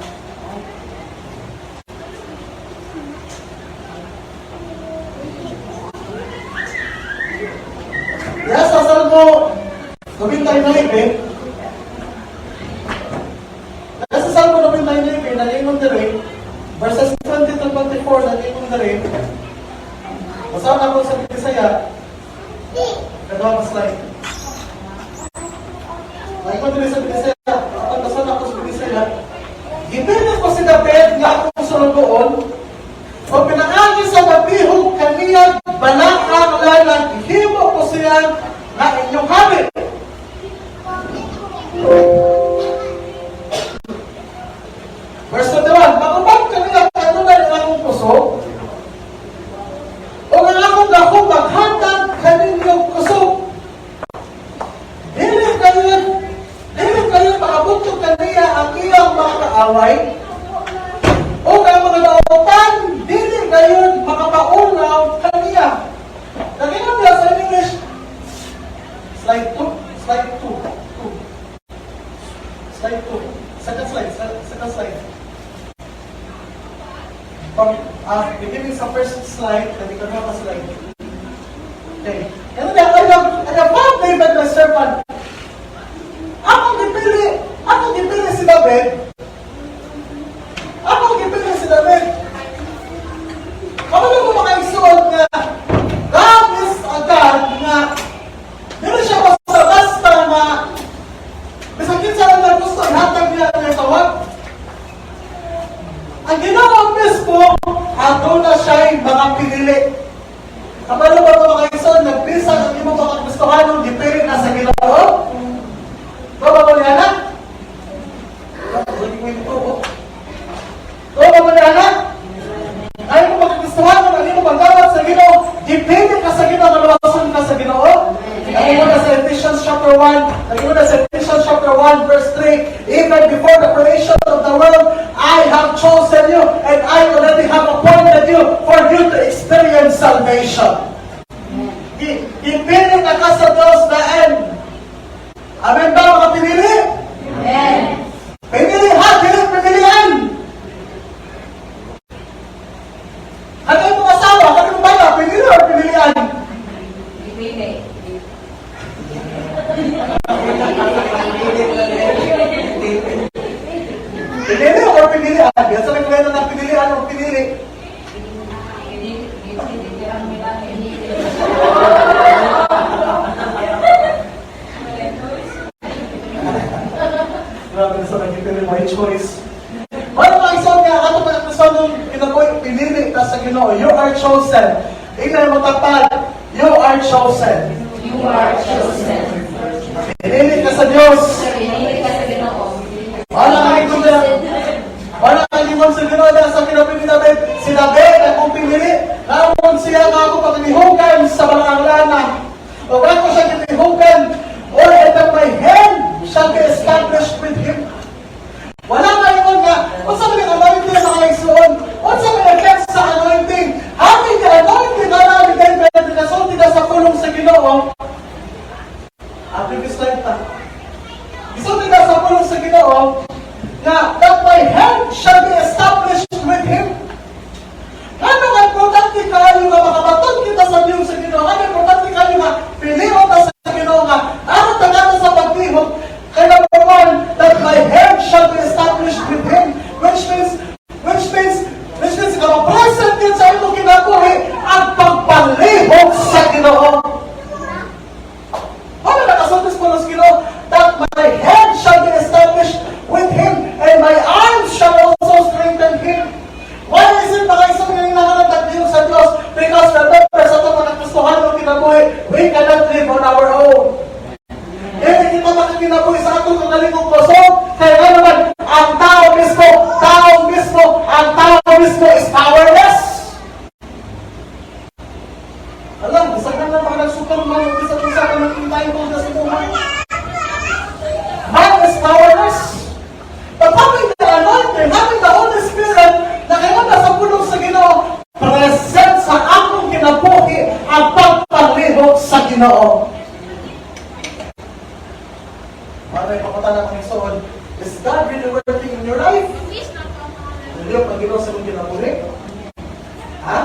Yes, sa Salmo 99, nasa Salmo 99, nalingon diri, verses 20 to 24, nalingon diri. Basahan ako sa Bisaya. Kagawa slide. Nalingon diri sa Bisaya. Kapag basahan ako sa Bisaya, "Gipili ko si David nga akong sulugoon, o pinaagi sa mabihog kaniyang balaang lalang, gihimo ko siya nga inyong hari." Verse 21, "Maubang kaniya kanunay ang akong kusog, o ang akong gahom maghatag kaninyong kusog. Dili kayo makabugtong kaniya ang iyang mga kaaway, o ang mga dautan, dili gayon makapaulaw kaniya." Nakita niya sa English, slide 2, slide 2, 2. Slide 2, second slide, second slide. From, beginning sa first slide, kani ka pa slide. Okay. And then, I have found David my servant." Akong gipili si David. Akong gipili si David. Kabalo mo, mga igsoon, nga God is a God nga dili siya basta-basta nga bisan kinsa lang na gusto ihatag niya ang tawag. Ang Ginoo mismo, aduna siya'y mga pinili. Kabalo ba ito, mga igsoon, nagbisan ang imong mga gustuhanon, gipili na sa Ginoo? Ba ba niya na? Ba ba niya na? Ay mo makagustuhan ang imong pagdawat sa Ginoo, gipili ka sa Ginoo, kaluwason ka sa Ginoo. Naingon na sa Ephesians chapter 1, naingon na sa Ephesians chapter 1 verse 3, "Even before the creation of the world, I have chosen you and I already have appointed you for you to experience salvation." Gipili na ka sa Diyos na end. Amen ba, mga pinili? Amen. Pinili ha, dili pipilian. Ano yung asawa? Ano yung bata? Pinili or pinilian? Ipili. Pinili or pinilian? Yan sa may ng pinilian o pinili. Pinili. Pinili. Ang milangin. Grabe sa nagipili, my choice. Wala mga isang nga, ato mga Kristohanong kinabuhi, pinili ta sa Ginoo. You are chosen. Ingnan mo tapad, you are chosen. You are chosen. Pinili ka sa Diyos. Pinili ka sa Ginoo. Wala ka ingon na. Wala ka ingon sa Ginoo na sa kinabuhi ni David. Si David akong pinili. Naamon siya nga ako paglihukan sa balaang lana. O ako siya gilihukan. Or and that my hand shall be established with him. Wala ka ingon nga, unsa man ang anointing, mga igsoon? Unsa man ang effect sa anointing? Having the anointing na ni David, nakasulti na sa pulong sa Ginoo. Ang previous slide pa. Gisulti na sa pulong sa Ginoo nga that my hand shall be established with him. Ano nga importante kaayo nga makabaton kita sa Diyos sa Ginoo? Ano importante kaayo nga pilion ta sa Ginoo nga aron ta nato sa paglihok? Kay number one, that my hand shall be established with him, which means, which means, which means, nga present yun sa kinabuhi sa atong kaugalingong kusog. Kaya nga naman, ang tao mismo, tao mismo, ang tao mismo is powerless. Alam, bisa ka na mga nagsuperman, bisa bisa ka ng entitled na sa buhay. Man is powerless. But having the anointing, having the Holy Spirit, na kayo nasa pulong sa Ginoo, present sa akong kinabuhi ang pagpanglihok sa Ginoo. Para ipakita ng igsoon, is God really working in your life? Nalihok ang Ginoo sa imong kinabuhi? Ha?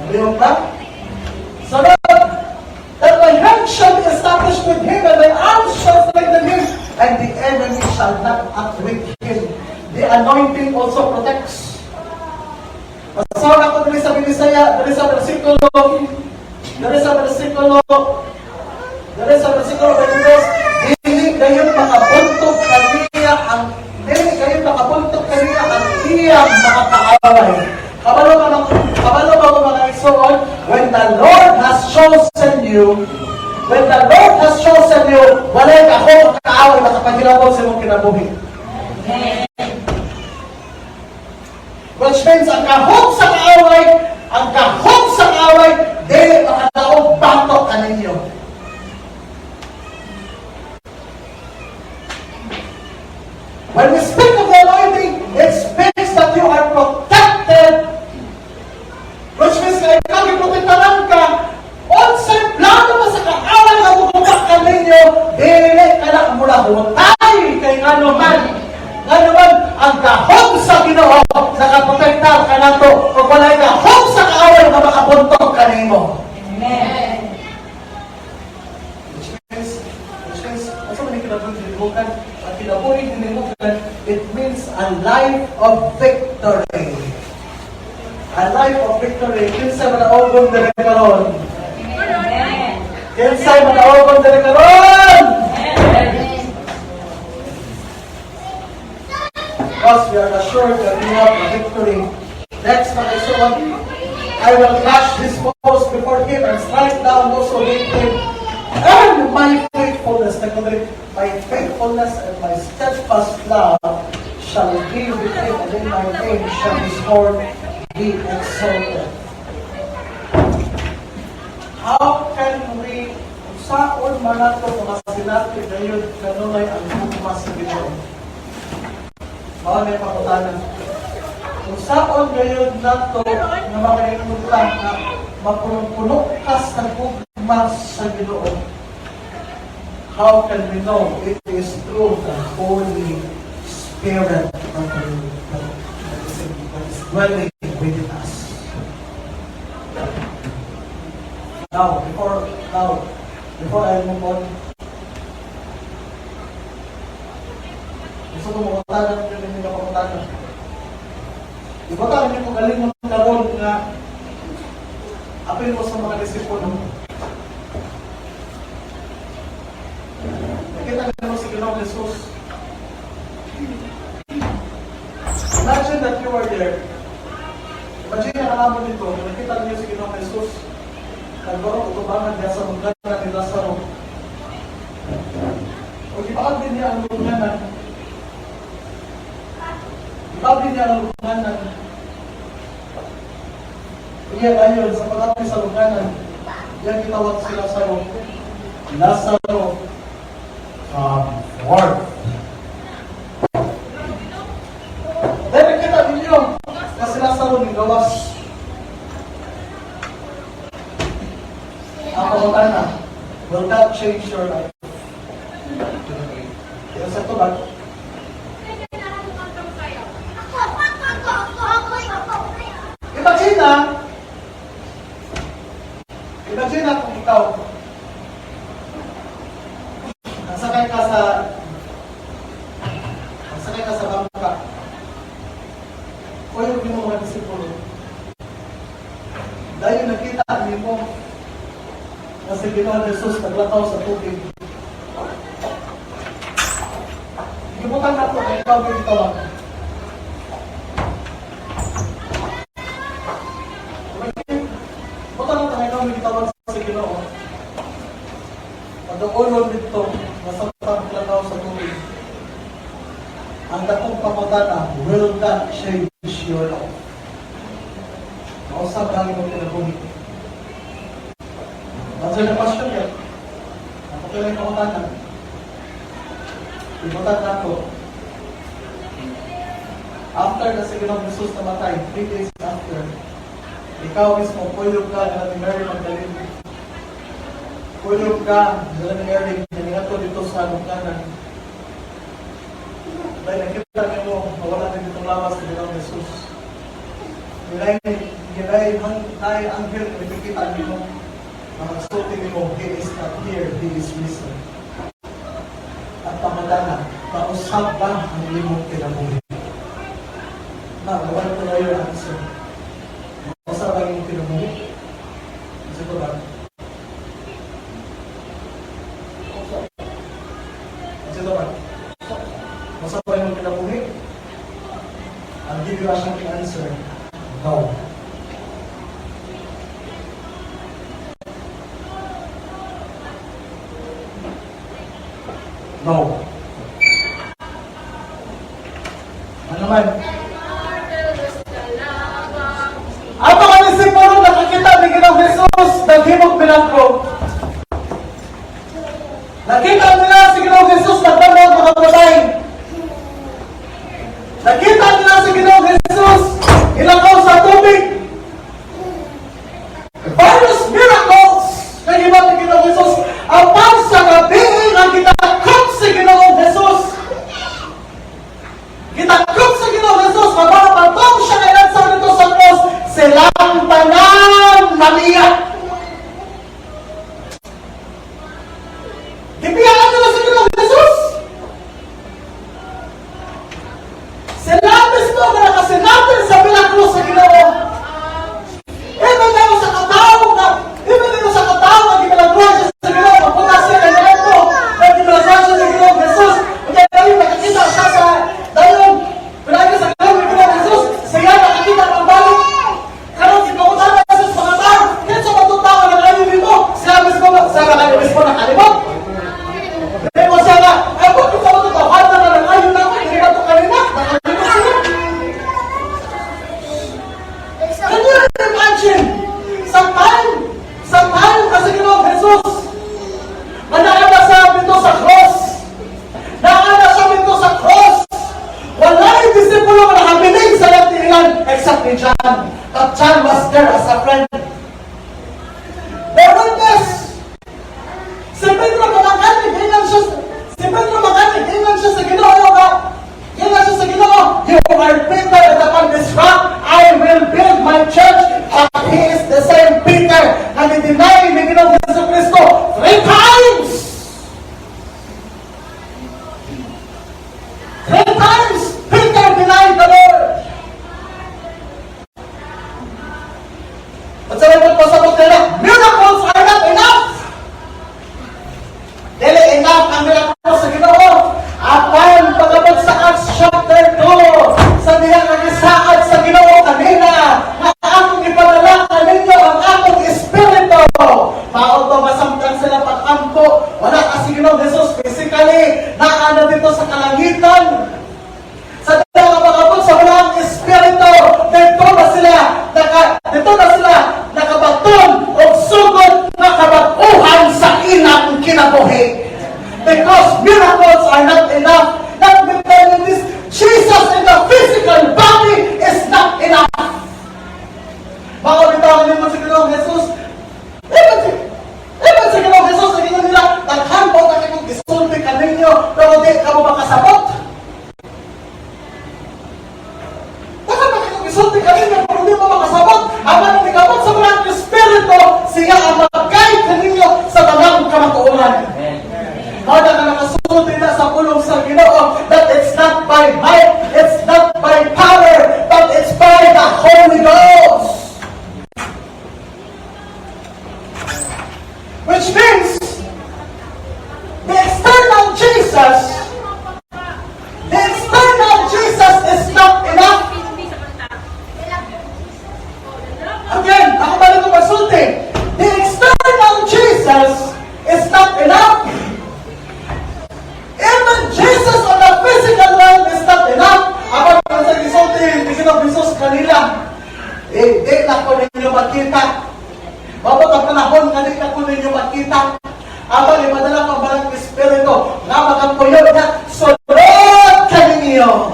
Nalihok ba? Sunod, that my hand shall be established with him, and my arms shall strengthen him, and the enemy shall not outwit him. The anointing also protects. Basahon ako diri sa Binisaya, diri sa versikulo 22, dili gayon makabuntog kaniya ang iyang mga kaaway. Kabalo ba mo, mga igsoon, when the Lord has chosen you, when the Lord has chosen you, walay ako kaaway makapahilabot sa imong kinabuhi. Which means, ang kahog sa kaaway, ang kahog sa kaaway, dili makadaog batok kaninyo. When we speak of the anointing, it speaks that you are protected. Which means na ikaw, giprotektaran ka, unsay plano pa sa kaaway nga muguba kaninyo, dili ka na mulahutay kay ngano man, ang gahom sa Ginoo nakaprotektar kanato ug walay gahom sa kaaway nga makabuntog kanimo. Amen. Which means, asa man yung kinabuhi hinimhugan? Ang kinabuhi hinimhugan, it means a life of victory. A life of victory. Kinsay manaogon diri karon? Amen. Kinsay manaogon diri karon? Amen. Because we are assured that we have a victory. Next, mga igsoon, I will crush his foes before him and strike down those who hate him. And my faithfulness, my faithfulness and my steadfast love shall be with him, and in my name shall his horn be exalted. How can we, saon man nato mga sinati dayon kanunay ang gugma sa Ginoo? Mao na pangutana. Kung saon gayud nato nga makaingon ka nga mapunong-puno ka sa gugma sa Ginoo? How can we know it is through the Holy Spirit that is dwelling within us? Now, before I move on, gusto ko mangutana ng ninyo nga pangutana. Ibutang ninyo kung galing mo karon nga apil mo sa mga disipulo. Nakita niyo si Ginoong Jesus. Imagine that you were there. Imagine na alam mo dito, nakita niyo si Ginoong Jesus. Nagbarok utubangan niya sa lungganan ni Lazaro. O gipaabli niya ang lungganan. Gipaabli niya ang lungganan. Iya dayon sa pag sa lungganan, iyang gitawag si Lazaro. "Lazaro, come forth." Then nakita ninyo na si Lazaro ni gawas. Ang pangutana, will that change your life? Yung sa tubag, imagine na kung ikaw, nasakay ka sa bangka, o yung mo mga disipulo, dahil nakita nimo na si Ginoong Jesus naglakaw sa tubig. Gibutang nato kay ikaw may gitawag. Butang nato kay ikaw may gitawag sa Ginoo. Pag-ulon dito, nasa kinabuhi? Ang dakong pangutana, will that change your life? Mausab ba ang imong kinabuhi? Answer the question yet. Ako kayo yung pangutana. Ibutan nato. After na si Ginoong Jesus namatay, 3 days after, ikaw mismo, kuyog ka na ni Mary Magdalene. Kuyog ka na ni Mary na niadto dito sa lungganan. Dahil nakita nimo, mawala na ditong lawas ni Ginoong Jesus. Nilay, nilay, hang, nay, anghel, nakikita nimo, ang magsulti nimo, "He is not here, He is risen." At pangutana, mausab ba ang imong kinabuhi? Now, I want to know your answer. Mausab ba ang imong kinabuhi? Isa ko ba? Mausab. Isa ko ba? Mausab ba imong kinabuhi? I'll give you a shocking answer. No. No. Ano man? Ang mga disipulo nakakita ni Ginoong Jesus naghimog milagro. Nakita nila si Ginoong Jesus nagbangon mga patay. Nakita nila si Ginoong Jesus ilakaw sa tubig. Various miracles na ginawa ni Ginoong Jesus apan sa gabi nga gitakop si Ginoong Jesus. Gitakop sa Ginoong Jesus nga patong siya kailan sa dito sa cross, silang tanan naliyak. Gibiyaan nila si Ginoong Jesus. Sila mismo nga nakasinati sa milagro sa Ginoo. Even daw sa katao nga gimilagro siya sa Ginoo, mapunta siya kay Ginoo, nga gimilagro siya sa Ginoong Jesus. Kaya dayon nakakita siya sa dayon pinagi sa Ginoo ni Ginoong Jesus, siya nakakita ng balik. Karon si pangutana sa mga tao, kinsa ba itong tao nga nag-ayo nimo? Siya mismo, siya nga mismo nakalimot. Pero siya nga, ay kung kinsa ba itong tao nga nag-ayo na ako, hindi ba ito kanina? Nakalimot sila. Can you imagine? Sa time kasi Ginoong Jesus, nga naa na sa dito sa cross. Naa na sa dito sa cross. Walay disipulo nga nakabilin sa tiilan except ni John. But John was there as a friend. The witness. Si Pedro Mamangani, ingon siya, si Pedro Mamangani, ingon siya sa Ginoo nga, ingon siya sa Ginoo, "You are Peter, and upon this rock I will build my church." But he is the same Peter na ni-deny ni Ginoong Jesu Cristo three times. Three times, Peter denied the Lord. At sa mga pasabot nila, miracles are not enough. Dili enough ang miracles sa Ginoo. Apan pag-abot sa Acts chapter 2, sa diha nga gisaad sa Ginoo kanina, nga akong ipadala kaninyo ang akong espiritu. Mao to masamtang sila pag-ampo, wala ka si Ginoong Jesus physically, naa na dito sa kalangitan. Sa diha nga pag-abot sa Balaang Espiritu, dito na sila nakabaton og sugod nga kabag-uhan sa ilang kinabuhi. Because miracles are not enough. Let me tell you this, Jesus in the physical body is not enough. Baka bitaw nimo si Ginoong Jesus. Even si Ginoong Jesus, naging nila, daghan po na kayong gisulti kaninyo, pero di ka mo makasabot. Daghan pa kayong gisulti kaninyo, pero di mo makasabot. Apan nung ikabot sa Balaang Espiritu, siya ang mag-guide kaninyo sa tanang kamatuoran. Mao na nga nakasulti na sa pulong sa Ginoo that it's not by might, it's not by power, but it's by the Holy Ghost. Which means, the external Jesus is not enough. Again, ako ba ito magsulti? The external Jesus is not enough. Even Jesus kanila. Eh, di na ko ninyo makita. Moabot ang panahon nga di na ko ninyo makita. Apan ipadala ko ang Balaang Espiritu nga makapuyo na sulod kaninyo.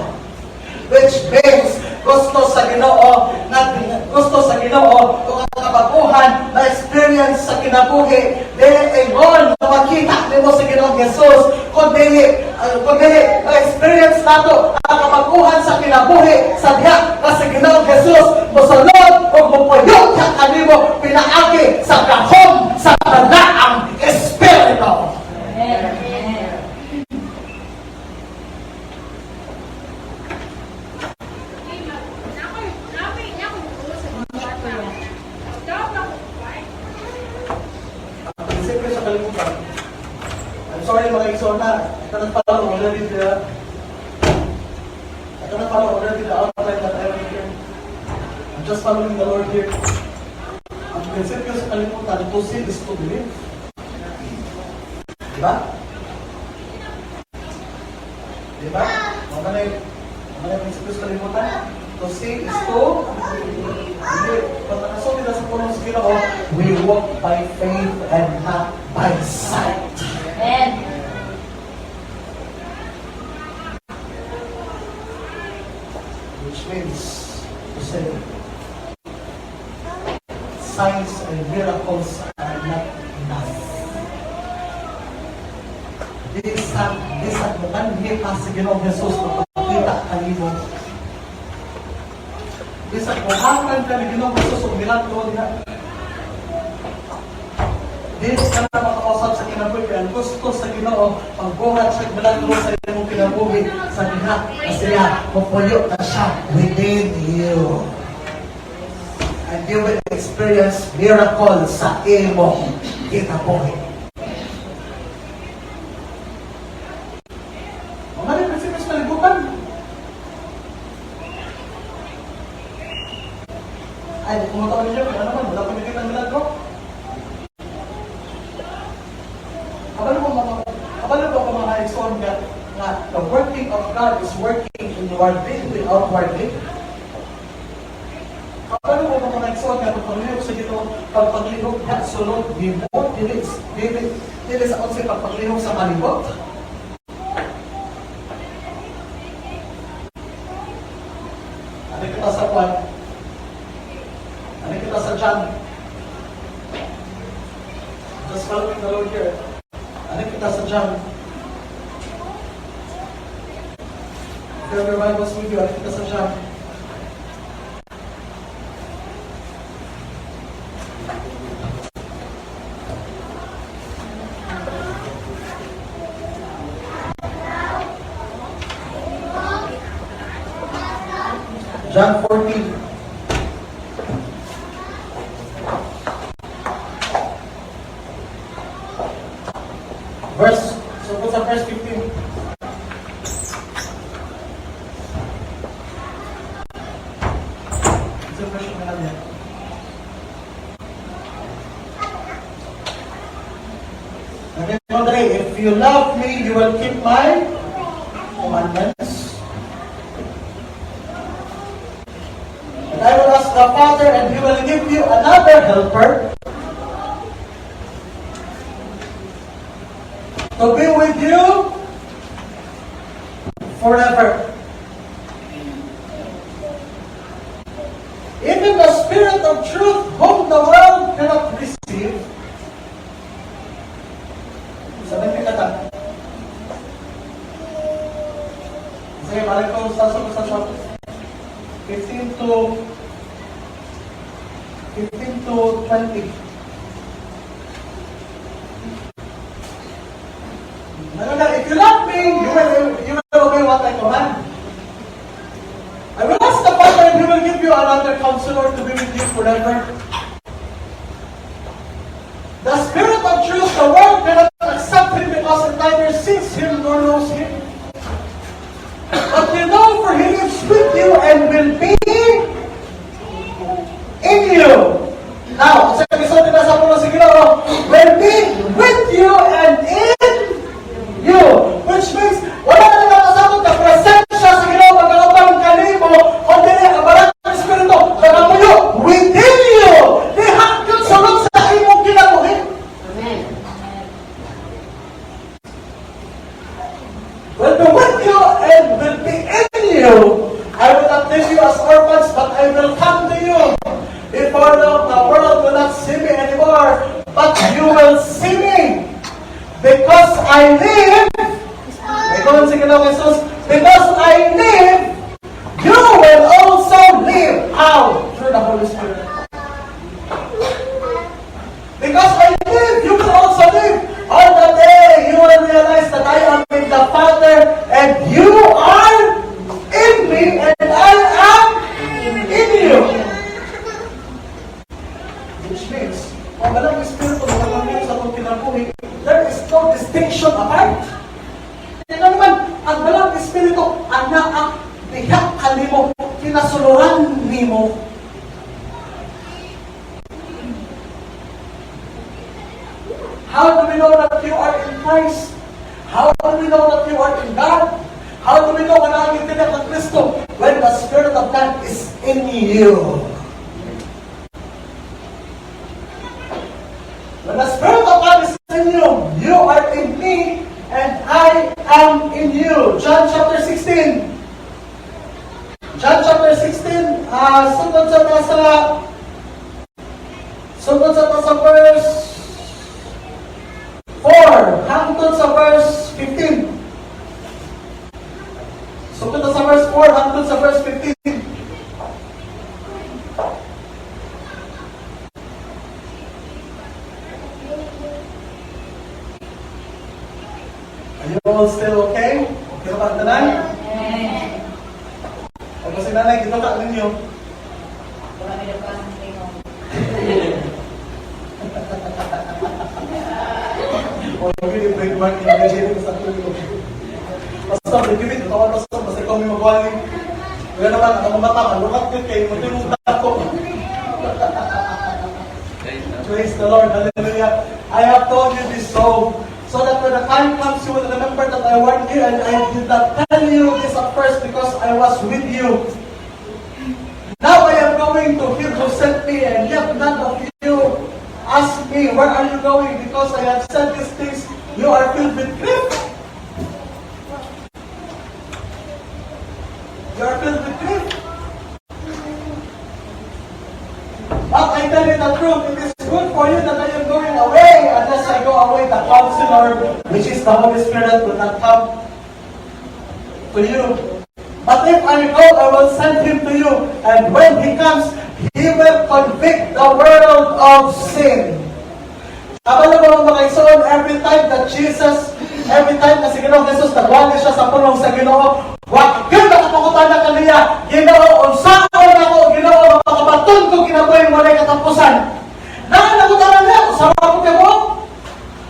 Which means, gusto sa Ginoo, na gusto sa Ginoo kung ang kabaguhan na experience sa kinabuhi, dili ingon na makita nimo sa Ginoong Jesus, kun dili na experience nato ang kabaguhan sa kinabuhi sa diha nga sa Ginoong Jesus mosulod ug mopuyo ka kanimo pinaagi sa gahom sa Balaang Espiritu. Amen. Ang prinsipyo sa kalibutan. I'm sorry, mga igsoon na, I cannot follow already the outline that I have here. I'm just following the Lord here. Ang prinsipyo sa kalibutan, to see is to believe. Diba? Diba? Mga na yung prinsipyo sa kalibutan? To see is to believe. But ang nasulti na sa pulong sa Ginoo, we walk by faith and not by sight. Amen. Which means to say, signs and miracles are not enough. Bisan mukanhi pa sa Ginoong Jesus na pagkita kanimo. Bisan muhakan ka ni Ginoong Jesus og milagro diha. Dili ka na makausap sa kinabuhi kay ang gusto sa Ginoo pagbuhat siya milagro sa imong kinabuhi sa diha na siya mupuyo na siya within you. And you will experience miracle sa imong kinabuhi. Mga rin prinsipyo sa kalibutan. Ay, kung mataon ninyo, kaya naman, wala pa nakita ang milagro. Kabalo ba mga igsoon nga the working of God is working inwardly, hindi outwardly? Kabalo ba, mga igsoon, nga pagpaglihok sa Ginoo, pagpaglihok nga sulod nimo, dili dili dili sa unsay pagpaglihok sa palibot? Ano kita sa kwan? Ano kita sa John? Just following the Lord here. Ano kita sa John? If you have your Bibles with you, ano kita sa John? John 14. Verse, so sa verse 15. Sa verse na lang yan. And then, Andre, if you love me, you will keep my commandments. And I will ask the Father, and He will give you another helper to be with you forever. Even the Spirit of truth, whom the world cannot receive. Sabi ni kata. Sige, balik ko sa 15 to 20. Ano, if you love me, you will obey what I command. I will ask the Father and He will give you another counselor to be with you forever. The Spirit of truth, the world cannot accept Him because it neither sees Him nor knows Him. But you know, for He lives with you and will be in you. Now, sa episode na sa puno sa Ginoo, will be with you and in you. Which means, wala na lang kasabot na presensya sa Ginoo magkakapang kanimo, o dili ang Balaang. Will be with you and will be in you. I will not leave you as orphans, but I will come to you. Before long, the world will not see me anymore, but you will see me. Because I live, Ikaw si Ginoong Jesus, because I live, you will also live. How? Through the Holy Spirit. Because I live, you will also live. On the day you will realize that I am in the Father and you are in me and I am in you. Which means, kung walang Espiritu na sa atong kinabuhi, there is no distinction apart. Kaya naman, ang Balaang Espiritu, anaa diha kanimo, kinasuluran nimo. How do we know that you are in Christ? How do we know that you are in God? How do we know na ang ng Kristo? When the Spirit of God is in you. When the Spirit of God is in you, you are in me, and I am in you. John chapter 16. John chapter 16, sugod sa verse 4 hangtod sa verse 15. Sugod sa verse 4 hangtod sa verse 15. Are you all still okay? Okay ba ang tanan? O kasi nanay, ginuka ninyo. Wala may nagkuhan ng tingog. O really trademark yung Nigeria sa tulo. Basta, bigibit, ito ka basta, basta ikaw may magwali. Kaya naman, ang mata, malukat yun kay mo yung dako. Praise the Lord, hallelujah. I have told you this so that when the time comes, you will remember that I warned you, and I did not tell you this at first because I was with you. Now I am going to him who sent me, and yet none of you ask me, "Where are you going?" Because I have said these things, you are filled with grief. You are filled with grief. But I tell you the truth, it is good for you that I am going away. Unless I go away, the Counselor, which is the Holy Spirit, will not come to you. But if I go, I will send him to you. And when he comes, he will convict the world of sin. Kabalo ba, mga igsoon, every time that Jesus, every time na si Ginoong Jesus, nagwali siya sa pulong sa Ginoo, wa gyud nakapangutana kaniya, "Ginoo, unsaon ako, Ginoo, makabaton ko kinabuhi walay katapusan?" Naa nangutana niya, "Usa ko kay mo?"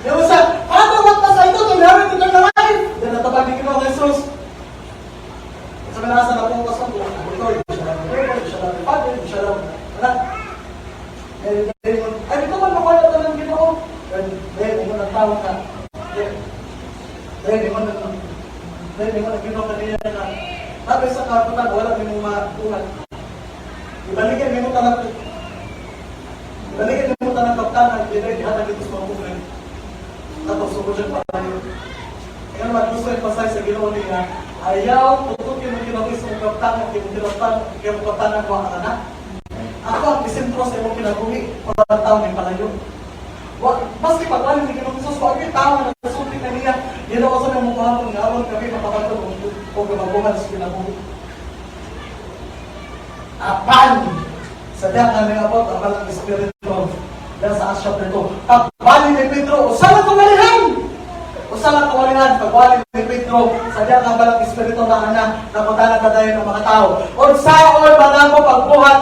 Yung sa, "Father, what must I do to inherit eternal life?" Then natabag ni Ginoong Jesus. Sa minasa na po sa Lord, siya lang, siya lang, Father, siya lang, anak. Then, ay, dito man makuha na ng Ginoo. Then, ingon ang tao na, then, ingon ang Ginoo kaniya na, sabi sa kaputan, wala ni mong mabuhat. Ibalikan nimo tanang kaptanan, dili gihatag dito sa mga pobre. Tapos sugod siya palayo. Kaya naman gusto yung pasay sa Ginoo niya, ayaw tutukin mo kinabuhi sa mong kaptanan, kay mong kinaptanan, kay mong kaptanan ko ang anak. Ako ang isentro sa imong kinabuhi, walang tao ni palayo. Wa, maski pagwali ni Ginoong Jesus, wa gyud tao nga nagsulti kaniya, "Ginoo, sa imong buhaton nga aron kami makabaton og kabaguhan sa kinabuhi?" Apan sa diha nga niabot ang Balang Espiritu diyan sa Acts chapter 2. Pagbali ni Pedro, usa lang kawalihan! Usa lang kawalihan, pagbali ni Pedro, sa diha nga Balang Espiritu na ana, naputana kadayon ang mga tao. "Unsaon man namo pagbuhat,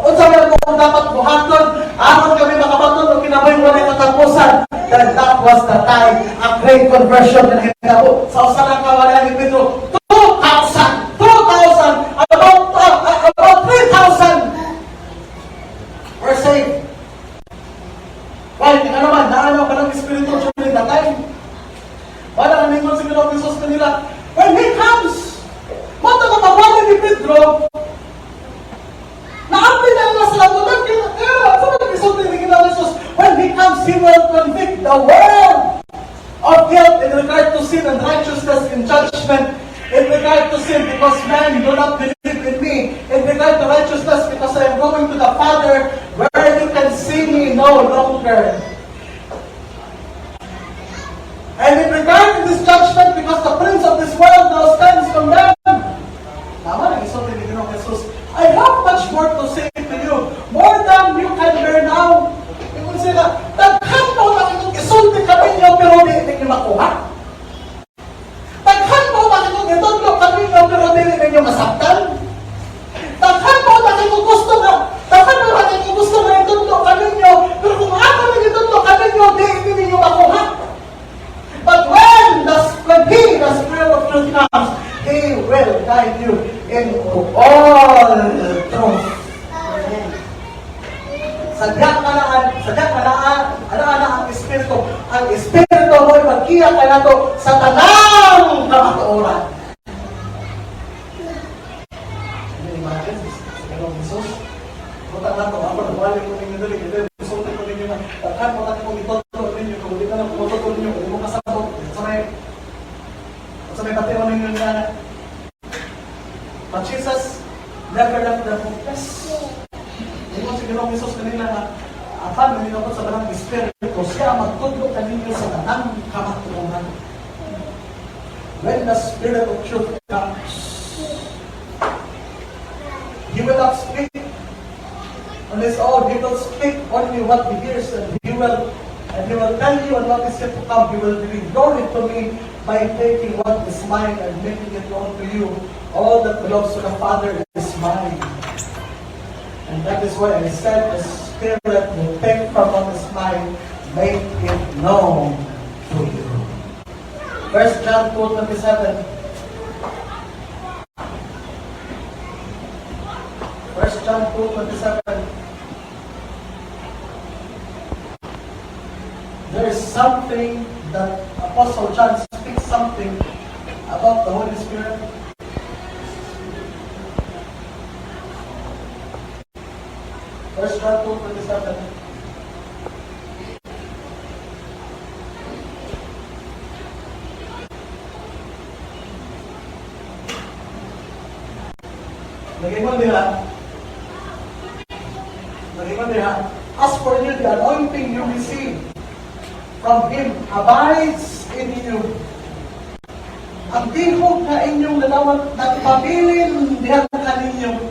unsa man mo dapat buhaton, aron kami makabaton og kinabuhi walay katapusan?" Then that was the time, a great conversion na nahitabo sa usa lang kawalihan ni Pedro. 2,000! 2,000! About 3,000 were saved. Why? Nga naman, naano ka ng Espiritu during that time. Wala ka ningon sa Ginoong Jesus kanila. When He comes, mata ka pagwali ni Pedro, naapil na nga sa labutan. Kaya, sa mga isulti ni Ginoong Jesus, when He comes, He will convict the world of guilt, in regard to sin and righteousness and judgment, in regard to sin, because men do not believe in me, in regard to righteousness, because I am going to the Father, where you can see me no longer. And in regard to this judgment, because the prince of this world now stands condemned. Tama na isulti ni Ginoong Jesus. I have much more to say to you, more than you can bear now. Ingon sila, daghan pa na akong isulti kaninyo, pero di ninyo makuha. Daghan pa na akong itudlo kaninyo, pero di ninyo masabtan. Daghan pa na akong gusto nga itudlo kaninyo, pero kung ako nang itudlo kaninyo, di ninyo makuha. But when He, the Spirit of truth comes, He will guide you into all truth. Sadya ka naan, ana ang Espiritu. Ang Espiritu mo ay maggiya kanato sa tanang kamatuoran. Can you imagine? Sa Ginoong Jesus? Buta na to, ako nagwali ko ninyo dali, kaya isulti ko ninyo nga, daghan mo na kung itudlo ninyo, kung di na lang kung ninyo, kung di mo kasabot, sa may pati ninyo nga. But Jesus never left them hopeless. Ingon si Ginoong Jesus kanila nga, apan ninyo sa Balaang Espiritu, siya magtudlo kaninyo sa tanang kamatuoran. When the Spirit of truth comes, He will not speak on His own. He will speak only what He hears, and He will tell you on what is yet to come. He will bring glory to me by taking what is mine and making it known to you. All that belongs to the Father is mine. And that is why I said the Spirit will take from what is mine, make it known to you. 1 John 2:27. 1 John 2:27. There is something that Apostle John speaks something about the Holy Spirit. 1 John 2:27. Nagingon diha, "As for you, the anointing you receive from Him abides in you." Ang tihog na inyong nadawat, nagpabilin diha kaninyo.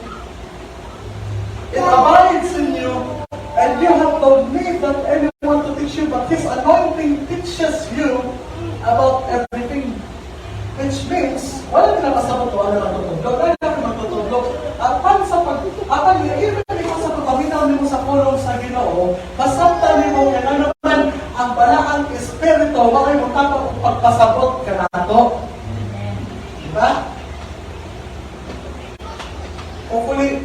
It abides in you, and you have no need that anyone to teach you, but His anointing teaches you about everything. Which means, wala na kasabot, wala na matutudlo. Dahil na matutudlo. Apan even ikaw sa pagpaminaw nimo sa pulong sa Ginoo, masabtan nimo kay nga naman ang Balaang Espiritu mao'y motabang og pagpasabot kanato. Diba? Hopefully,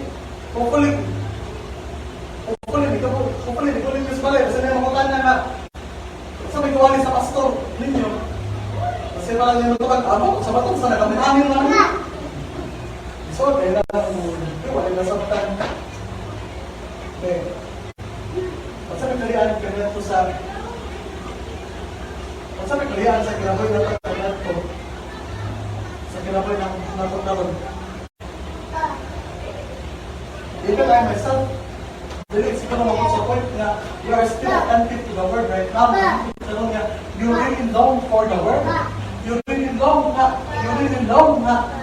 di ko ninyo sa balay. Kasi na makutan na nga, sa may kuwali sa pastor ninyo. Kasi mga ninyo ito abo, sa batong, sa nagamin naman. So, kaya na, di, wala na sabtan. Okay. Unsa may kalian sa kinabuhi nato kaniadto? Sa kinabuhi ng nato karon. Even I myself, dili siguro mo sa point nga you are still attentive to the word right now. Karon nga you really long for the word. You really long nga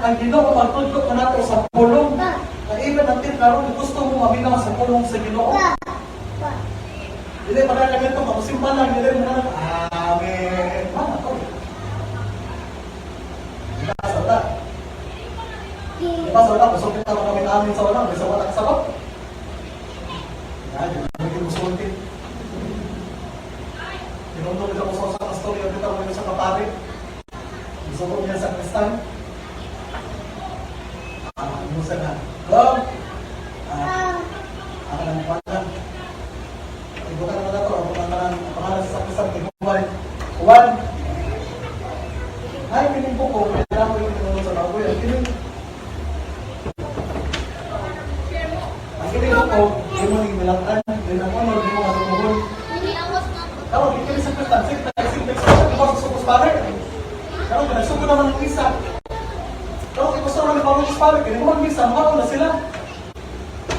ang Ginoo magtudlo kanato sa pulong. Na even until karon gusto mo maminaw sa pulong sa Ginoo. Dili pa ka ganito, kamusimba lang, dili mo na lang, "Amen." Mana to? Diba sa wala? Diba sa wala? Gusto kita kami amin sa wala, bisa wala kasabot. Yan, yun ang naging musulti. Tinundo kita ko sa pastor, yung kita mo sa kapari. Gusto ko niya sa kristan. Ah, ano sa na? Go! Ah, ako ng pangalan. Ibutan naman na to, ang pangalan, ang pangalan sa sakristan, Juan. Juan. Ay, kining buko, kailangan ko yung tinunod sa baboy. Ang kining buko, di mo nang nilatan, di na ano, di mo matutuhon. Tawag, ikili sa kristan, sige, sige, sige, sige, sige, sa pare. naman ang misa. Pero kay gusto naman ni Pablo pare, kaya kung magmisa, makaon na sila.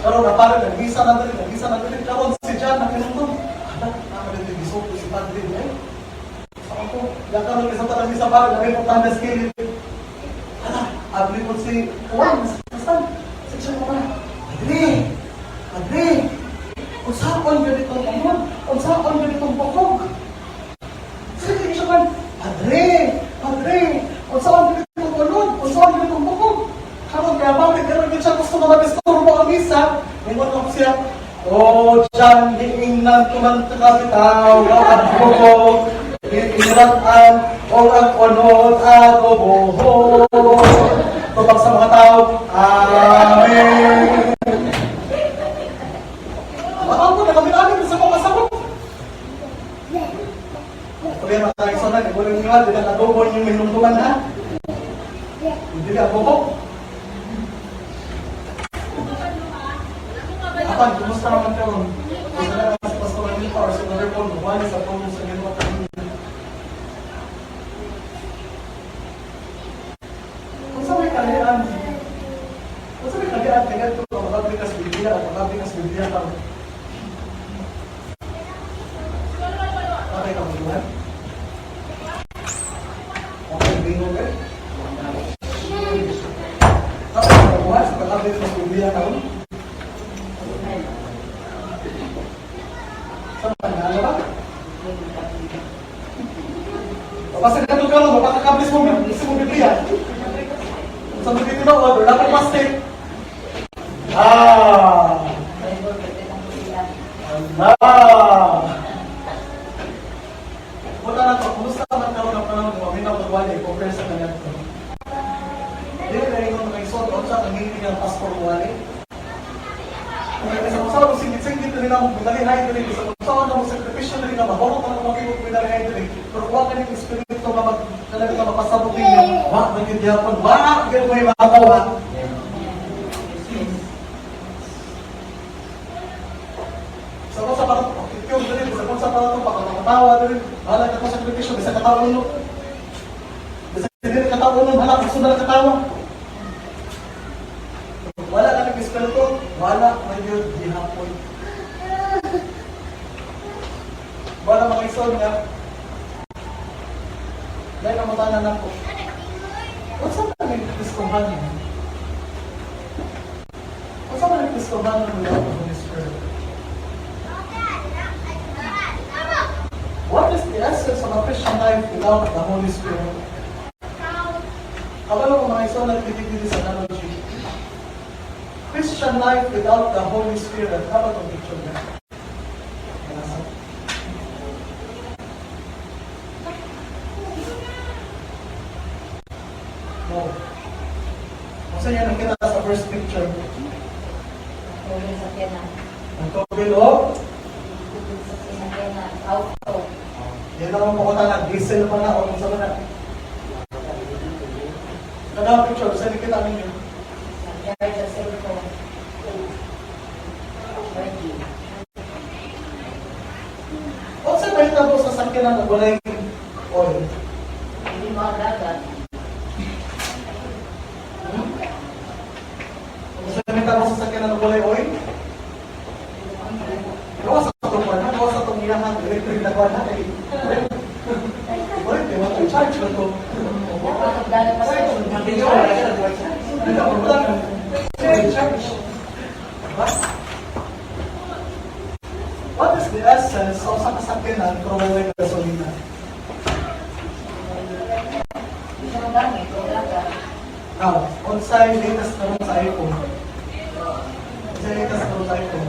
Pero na pare, nagmisa na dali, nagmisa na dali. Karon si John nakinumdum. Ala, nakadali gisuko si Padre eh. Sa ako, yang karon bisa ta misa pare, labi mo tandas kilid. Ala, abli ko si Juan, nasaktan. Seksyon ko na. Padre, Padre, unsaon ganitong unod? Unsaon ganitong bukog? Sige siya man, Padre, Padre, unsaon ganitong unod? Unsaon ganitong bukog? Karon kaya bakit meron din siya gusto na mag-istorbo ang misa? Ningon ko siya, "Oh, John, giingnan ko man ta kabitaw, ang bukog, giingnan o ang unod ako buhok." Tubag sa mga tao, "Amen." Baka ko, nakabit-abit sa mga kasabot. Problema tayo sa nan, wala nga, di na adobo yung minumduman ha. Hindi na adobo. Apan, kumusta naman karon? Kumusta na sa Pastor Anita or sa Brother Paul, wala sa tulong sa Ginoo kanina. Kung sa may kalian, kung sa may kalian, kaya ito, magabli ka sa Biblia, magabli ka sa Biblia karon. Okay ka mo? Okay, bingo ka? Tapos, kabuhan sa pag-abli sa Biblia karon? Sa panalo ba? Basta ka karon, mapakakablis mo sa mo Biblia. Sa mga tinuod, wala kang plastic. Ah! Allah! Punta na to, kumusta man karon ang panahon mo, maminaw pagwali, compare sa kanya to. Dili na ingon mga isod, unsa ang ngiti ng pastor wali? Kung kaya sa usaw, kung singit-singit na nila mo, binalihay dili, sa usaw na mo sakripisyo na nila, mahorot na mo magiging binalihay dili, pero huwag ka ng espiritu nga mag, talaga nga mapasabot ninyo, wa, nagyagyapon, wa, ganun mo yung makawa. Sa kung sa parang, yung dili, sa kung sa parang pakakatawa dili, bahala ka ko sakripisyo, bisa katawa no. Bisa dili katawa no, bahala gusto na katawa. Wala ka ng espiritu, wala man yun gihapon. Wala mga ison nga. Dahil ang mata na ko. Unsa man ang Kristohan? Unsa man ang Kristohan without the Holy Spirit? What is the essence of a Christian life without the Holy Spirit? Kabalo ko mga ison, nagtitigil sa analogy. Christian life without the Holy Spirit, dapat ang picture niya. Nasa? No. Kung saan yan nakita sa first picture? Tubig sa sakyanan. Ang tubig o? Tubig sa sakyanan. Auto. Yan naman po na, diesel pa na o kung saan na. Kada picture, saan nakita ninyo? Charge sa cellphone. Ready. O saan nakita mo sa sakyanan na walay oil? Hindi mo ang dagat. Kung saan nakita mo sa sakyanan na walay oil? Gawa sa itong kwan, gawa sa itong iyahan, electric na kwan, eh. Oil, di ba? Charge na to. Dapat dagat pa sa Hindi na problema. Charge. Diba? What is the essence of sa kasakyanan pero walay gasolina? Hindi siya magamit. Ang dagat. Now, unsay latest karon sa iPhone? Unsay latest karon sa iPhone?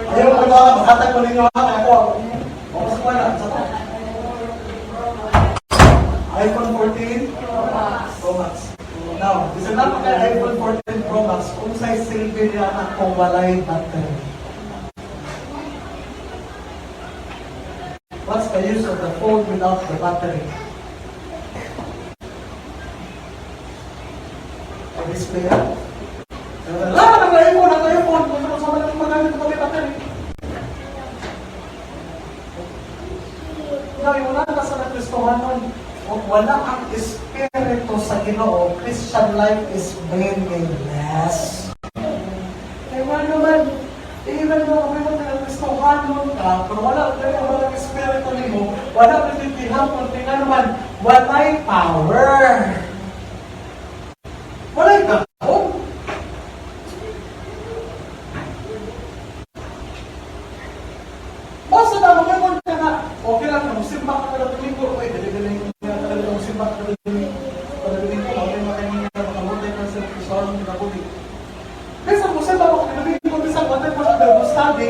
Ayaw ko na maghatag ko ninyo ha, ako. Ako sa wala, sa to. iPhone 14 Pro Max. Now, bisan na pa kay iPhone 14 Pro Max, unsay silbi niya kung walay battery? What's the use of the phone without the battery? A display yan? Ah, nag-iPhone, nag-iPhone. Kung saan sa mga magamit ito may battery. Now, wala ka sa Kristohanon. O wala ang Espiritu sa Ginoo, Christian life is meaningless. Kaya nga naman, even though kami mo nga Kristohanon ka, pero wala tayo, wala ang Espiritu nimo, wala ka titihapon, nga naman, walay power. Walay gahom. Basta na mo ka nga, okay lang, musimba ka kada Domingo, oy, dali-dali nga kada musimba ka kada Domingo, kada Domingo, okay makahingi ka, makamutay ka sa Kristohanon kinabuhi. Bisan musimba ka kada Domingo, bisan matay pa sa Bible study,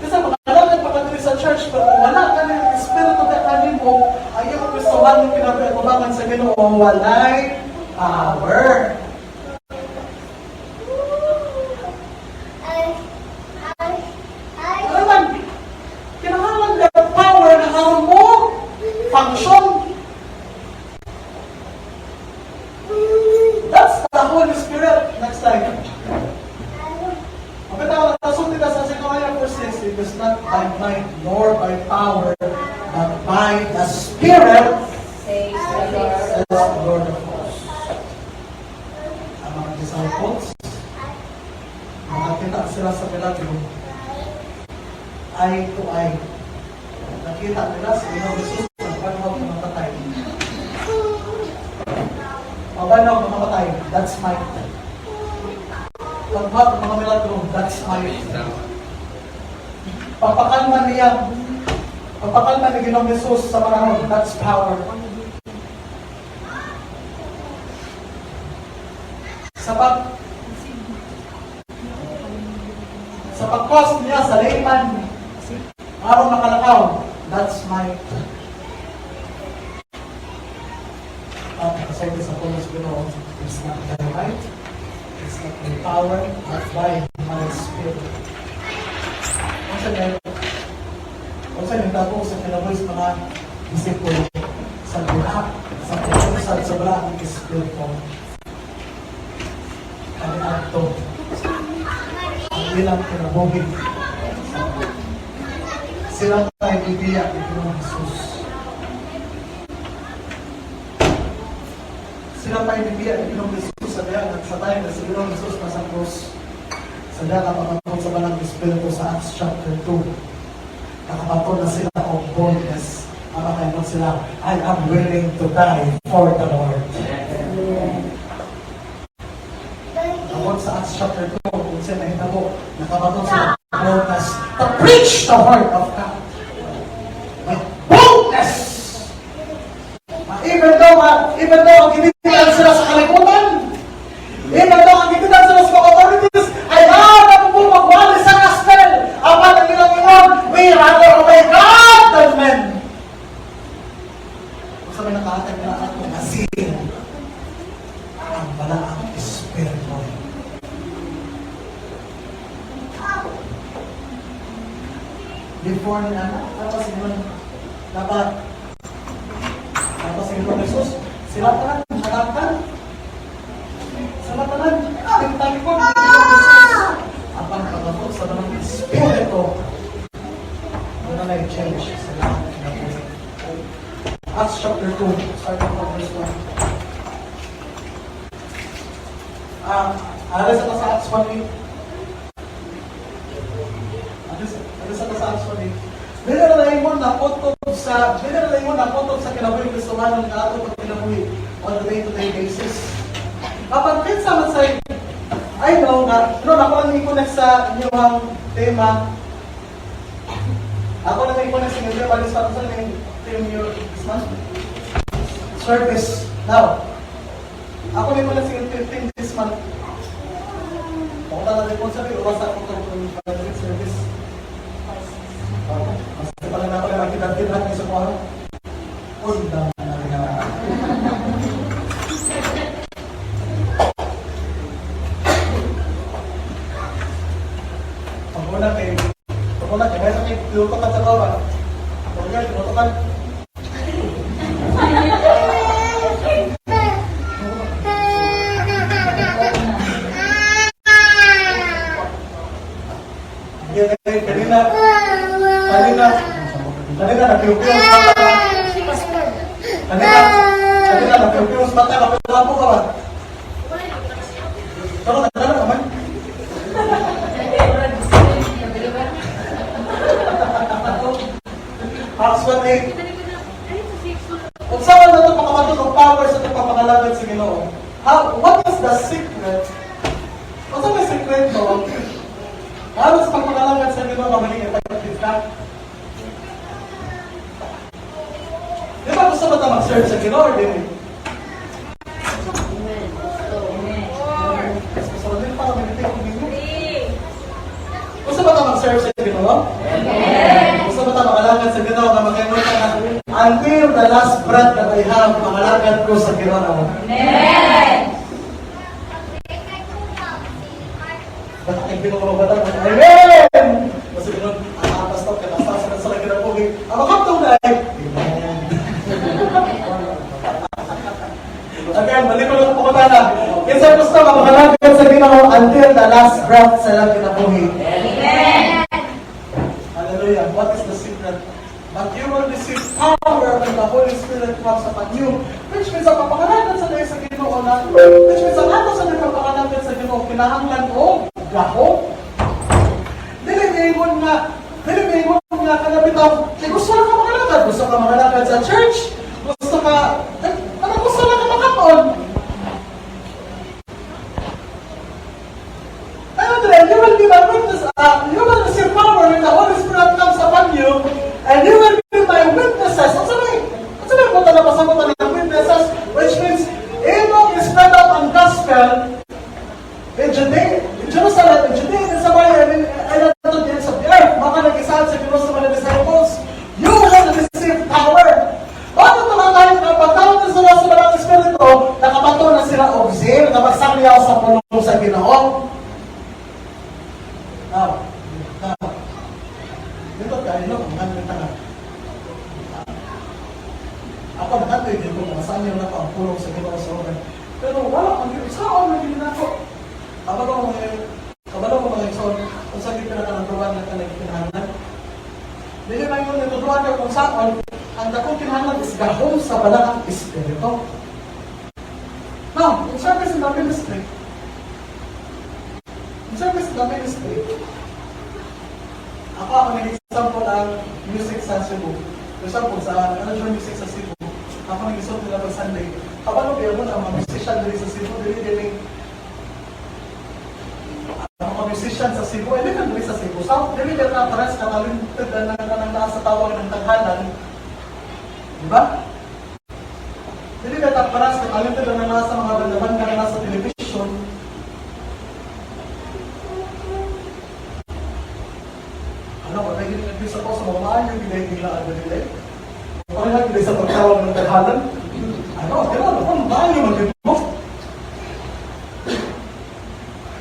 bisan makalakad pa ka diri sa church, pero kung wala ka ng Espiritu ka kanimo, ang iyong Kristohanon kinabuhi sa Ginoo, walay power. Ano man, kinahanglan the power na karon mo function. That's the Holy Spirit. Next slide. Ang bitaw, nasulti na sa Zechariah 4:6, "It is not by might nor by power, but by the Spirit, Says the Lord. Says the Lord of hosts." Ang mga disciples, nakakita sila sa milagro, eye to eye. Nakita nila si Ginoong Jesus sa panahon ng mga patay. Pabanhaw ng mga patay, that's might. Pagbuhat ng mga milagro, that's might. Pagpakalma niya, pagpakalma ni Ginoong Jesus sa panahon, that's power. Sa pag-cross niya sa layman, aron makalakaw, that's might. At kasabi sa pulos Ginoo, "It's not by might, it's not by power, but by my Spirit." Unsa niya? Unsa nitabo sa kinabuhi sa mga disipulo sa buha, sa pag-usad sa Balaang Espiritu? Kaniadto ang ilang kinabuhi. Sila ay bibiyak ni Ginoong Jesus. Sila pa bibiyak ni Ginoong Jesus sa diya at sa time na si Ginoong Jesus nasa krus. Sa diya kapakatong sa Balang Espiritu sa Acts chapter 2. Nakabato na sila og boldness. Ang makaingon sila, "I am willing to die for the Lord." Tungkol sa Acts chapter 2, kung saan nahitabo, nakabato sila boldness to preach the word of God. With boldness! Even though ang ginigitan sila sa kalibutan, even though ang ginigitan sila sa mga authorities, ay na po magwali sa gospel. Apan ang ilang ingon, "We rather obey God than men." Kung sa may nakahatag na atong asin, ang Balaang Espiritu. Before ni Ana, tapos ingon, dapat, tapos ingon Jesus, sila tanan, hatakan, sila tanan, tingtalikod, Jesus. Apan pagabot sa Balaang Espiritu, ano na change sa lahat ng buhay. Acts chapter 2, starting from verse 1. Alis ako sa Acts 1:8. Alis ako sa Acts 1:8. Dili na mo nakutob sa dili na mo nakutob sa kinabuhi Kristohanon nga ato pag kinabuhi on a day-to-day basis. Kapag kinsa man say, I know nga, no, ako lang i-connect sa inyong tema. Ako lang i-connect sa inyong tema this month. Sa inyong theme niyo this month? Service. Now, ako lang i-connect sa inyong theme this month. Ako na lang po sabi, oras ako itong service. Basta pala na pala makita-kita sa kuha. Undang na rin. Pag-una kay, may sakit, tinutukan sa kawan. Pag-una, tinutukan. Kanina, kanina, kanina, nagpiupiyo. ka, nagpipiyos mata ka, pero ako ka ba? Pero nagkala ka man. Acts 1:8. Unsa man nato pakabaton og power sa atong pagpangalagad sa Ginoo? What is the secret? Unsa may secret no? Ano sa pagpangalagad sa Ginoo nga maging effective ka? Di ba gusto mo ta mag-serve sa Ginoo or dili? Gusto mo din para mag-take ko ninyo. Gusto ba ta mag-serve sa Ginoo? Gusto ba ta mangalagad sa Ginoo nga makaingon ka na until the last breath that I have, mangalagad ko sa Ginoo? Amen. Ba't ang Ginoo ba ta? Amen! Basta Ginoo, ang atas to, kinasasa na sa kinabuhi. Ang makaptong na ay, Amen. Again, balik ko lang po na. Kinsa gusto nga mangalagad sa Ginoo until the last breath sa ilang kinabuhi? Amen. Hallelujah. What is the secret? But you will receive power when the Holy Spirit comes upon you. Which means, ang papangalagad sa sa Ginoo na, which means, ang ato sa pagpangalagad sa Ginoo, kinahanglan og gahom. Dili niingon nga kana bitaw, kay gusto lang ka mangalagad, gusto ka mangalagad sa church, gusto ka, eh, ano gusto lang ka makatuon. Ano dire, you will be my witness, you will receive power when the Holy Spirit comes upon you, and you will be my witnesses. Ano sa may punta na pasabot ng witnesses, which means, imong spread out ang gospel in Judea, in Jerusalem, in Judea, in Samaria, and unto the ends of the earth. Maka nag-isahan sa Ginoo sa mga disciples, you will receive power. Paano ito mga tayo nga pagtawag na sila sa mga Espiritu, nakabato na sila og zeal, nga magsangyaw sa pulong sa Ginoo. Now, dito tayo, no, kung ano nga. Ako, nakatoy din ko, mga saan na ako ang pulong sa Ginoo sa ulan. Pero wala, ang saan na gini nako. Kabalo ko mga igsoon, kung saan yung pinaka-number na kanang kinahanglan. Dili man yun, naturuan ka kung saan, ang dakong kinahanglan is gahom sa Balaang Espiritu. Now, in service in the ministry, in service in the ministry, ako nag-example ang music sa Cebu. For example, sa ano music sa Cebu, ako nag-isot nila pag Sunday. Kabalo kaya mo ang mga musician diri sa Cebu, dili dili ang mga musician sa Cebu, ay dili diri sa Cebu. Sa dili dili na pares katalented na nang naa sa tawag ng taghanan. Di ba? Dili na pares katalented na naa sa mga banda-banda na nasa television. Ano, kung naging sa ko sa mga maayo, ginahigila ang dili. Pareha gid sa pagtawag ng taghanan. Ano, kailangan ako, maayo man gyud mo.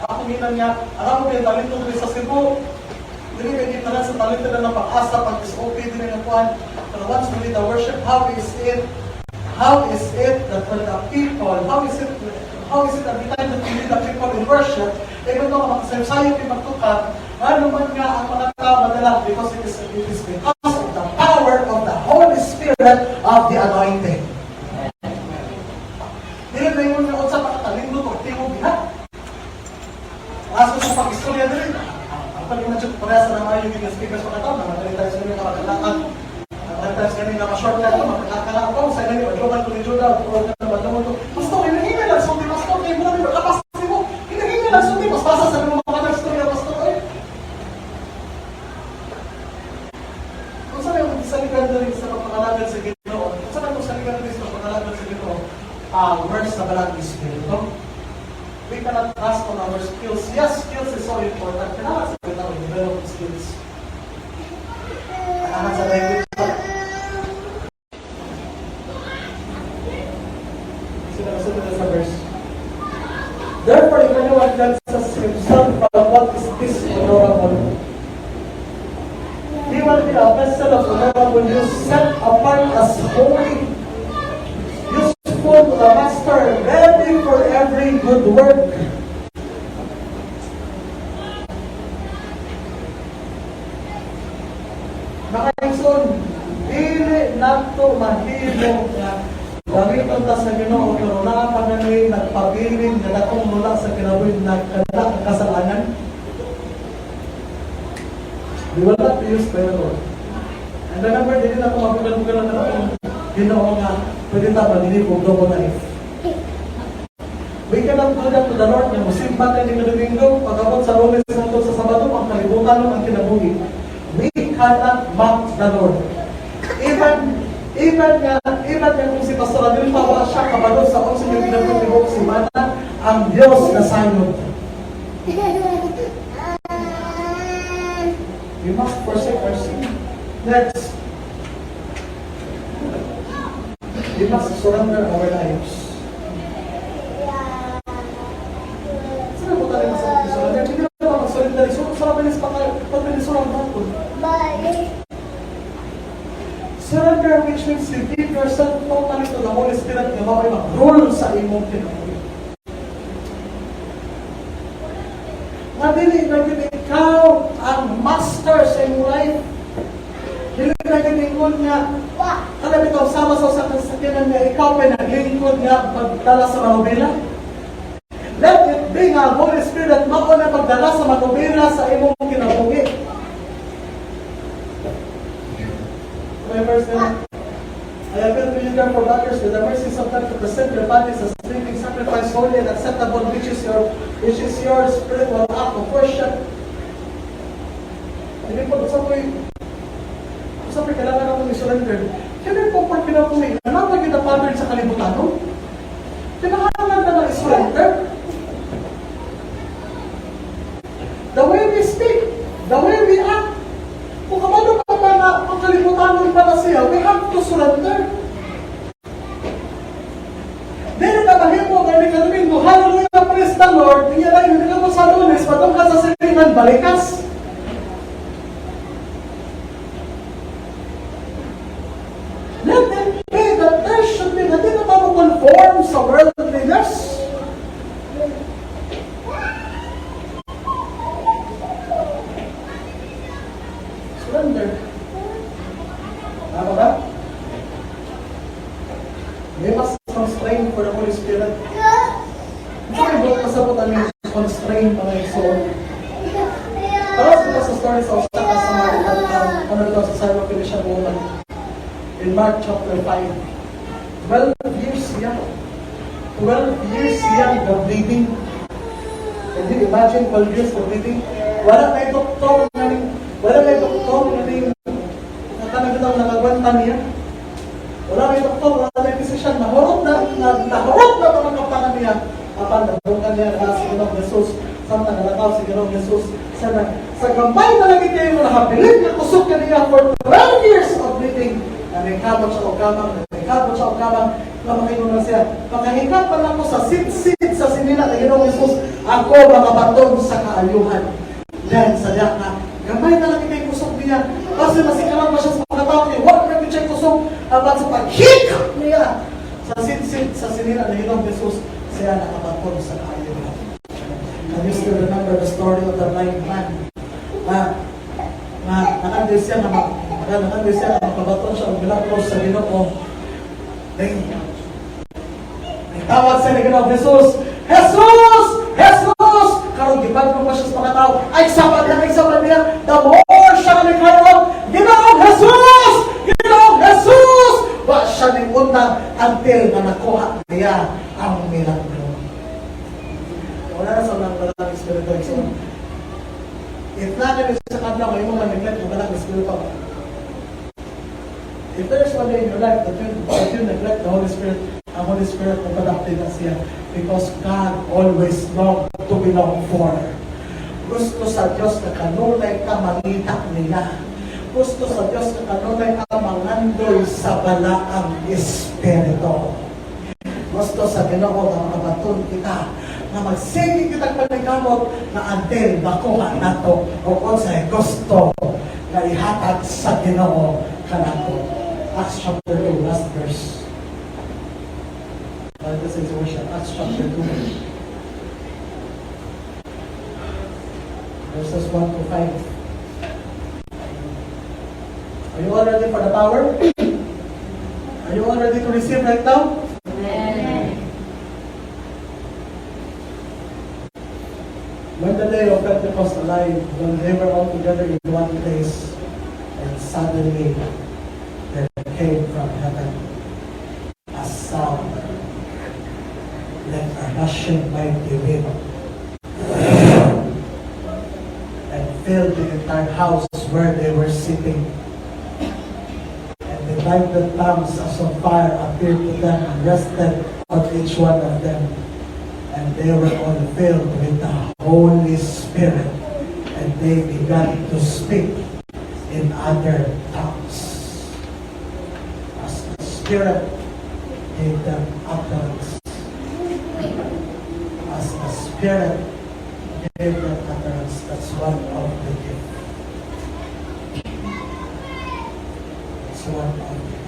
Ako ginan niya, alam mo yung talento diri sa Cebu. Dili kay kita na sa talento na ng pag-asa, pag-SOP, dili na kuan. Pero once we lead the worship, how is it? How is it that when the people, how is it every time that we lead the people in worship, even though makasayop yung magtuka, ano man nga ang mga tao madala because it is because of the power of the Holy Spirit of the anointing. Dili na yung nga unsa pa katalino to tingog diha. Aso sa pag-istorya dili. Ang pag na jud pareha sa naman yung speakers mga tao, naman tayo sa mga makakalakan. Ang tayo sa ganun nga shortcut ko, makakala ko, sa ganun, madyokan ko ni Judah, o ka na to. Pastor, hinahinga lang, sulti, pastor, kay mo na makapas mo. Hinahinga lang, sulti, mas basa sa mga mga istorya, pastor, ay. Kung saan yung saligan diri sa pagpangalagad sa Ginoo, kung saan yung saligan diri sa pagpangalagad sa Ginoo, words sa Balaang Espiritu. We cannot trust on our skills. Yes, skills is so important. Kailangan sa kita develop skills. Kailangan sa language. Sila kasunod na sa verse. Therefore, if anyone cleanses himself from what is dishonorable, he will be a vessel of honorable use, set apart as holy, useful to the master, ready for every good work. Mga igsoon, dili nato mahimo nga gamiton Nakaingon ta sa Ginoo pero naa pa gani nagpabilin nga dakong nula sa kinabuhi na kana ang kasalanan. We will not be used by the Lord. And remember, dili na ako mabugal-bugal ang atong Ginoo nga pwede ta mag-live og double life. We cannot do that to the Lord nga musimba tayo ni Domingo, pag-abot sa Lunes ngadto sa Sabado, pangkalibutan ang kinabuhi. We cannot mock the Lord. Even nga kung si Pastor Adil pa wa siya kabalo sa unsa yung kinabuhi tibuok semana, ang Dios nasayod. We must forsake our sin. Next, we must surrender our lives. Saan po tayo masakit surrender? Hindi na mag-surrender. So, sa mabilis pa kayo, pagbilis lang natin. Surrender, which means you give yourself totally to the Holy Spirit nga mao'y mag-rule sa imong kinabuhi. Nga dili na gyud ikaw ang master sa imong life. Dili na gyud ingon nga kada bitaw sama sa usa ka sakyanan nga ikaw pa'y naglingkod nga pagdala sa manobela. Let it be nga ang Holy Spirit mao na pagdala sa manobela sa imong kinabuhi. My verse na, "I appeal to you therefore, brothers, with the mercies of God, to present your bodies as living sacrifice, holy and acceptable, which is your spiritual act of worship." Hindi po, sa ko'y kailangan natin i-surrender. Kaya po, pag kinabuhi, ano ang naging pattern sa kalibutan, no? Kinahanglan na lang i-surrender. The way we speak, the way we act, kung kabalo ka pa na ang kalibutan pa na siya, we have to surrender. Dili na mahimo nga ni kadomingo, "Hallelujah, praise the Lord," niya lang, hindi ka mo sa Lunes, patong ka sa silingan, balikas. Let it be that there should be, na di na tayo conform sa worldliness. Surrender. Tama ba? We must constrain for the Holy Spirit. Sorry, buot kasabot ang constrain, mga igsoon. Para sa story sa usa ka Samaritan, ano ito, sa Syrophoenician woman in Mark chapter 5. 12 years siya. 12 years siya the bleeding. Can you imagine 12 years of bleeding? Wala na doktor nga ning nakanang bitaw nakagwanta niya. Wala na doktor, wala na physician, nahurot na mga kapangan niya. Apan nadunggan niya na si Ginoong Jesus, samtang nalakaw si Ginoong Jesus sa gamay na lagi kayo mo nakabilib nga kusog kaniya for 12 years of bleeding. Naningkamot siya og kamang, naningkamot siya og kamang, nga makaingon na siya, "Makahingap pa lang ko sa sit-sit sa sinina ni Ginoong Jesus, ako makabaton sa kaayuhan." Then, sa diya nga, gamay na lang kay kusog niya. Kasi masikaran pa siya sa mga tao niya, wala na siya kusog, apan sa paghikap niya sa sit-sit sa sinina ni Ginoong Jesus, siya nakabaton sa kaayuhan. Can you still remember the story of the blind man? Na nakandoy siya nga makabaton siya og milagro sa Ginoo. Then, tawag sa Ginoong Jesus, "Jesus! Jesus!" Karon gibag-o pa siya sa mga tao. Ay sabad niya, ay sabad niya. The more siya nga karon, "Ginoong Jesus! Ginoong Jesus!" Wa siya ning undang until nga nakuha niya ang milagro. Wala na sa mga balang espiritu. So, if na kami sa kadlaw, ngayon mo ma-neglect ang balang espiritu. If there is one day in your life that you neglect the Holy Spirit, ang Holy Spirit magpadapti na siya because God always long to belong for. Gusto sa Diyos na kanunay ka mangita niya. Gusto sa Diyos na kanunay ka mangandoy sa balaang Espiritu. Gusto sa Ginoo nga makabaton kita, nga magsige kitang paningkamot na until makuha nato o unsay gusto nga ihatag sa Ginoo kanato. Acts chapter 2, last verse. This is worship. Acts chapter 2. Verses 1 to 5. Are you all ready for the power? Are you all ready to receive right now? When the day of Pentecost arrived, when they were all together in one place, and suddenly there came from heaven a sound like a rushing mighty wind and filled the entire house where they were sitting. And divided tongues as of fire appeared to them and rested on each one of them. And they were all filled with the Holy Spirit, and they began to speak in other tongues as the Spirit gave them utterance. As the Spirit gave them utterance, that's one of the gifts. That's one of the gifts.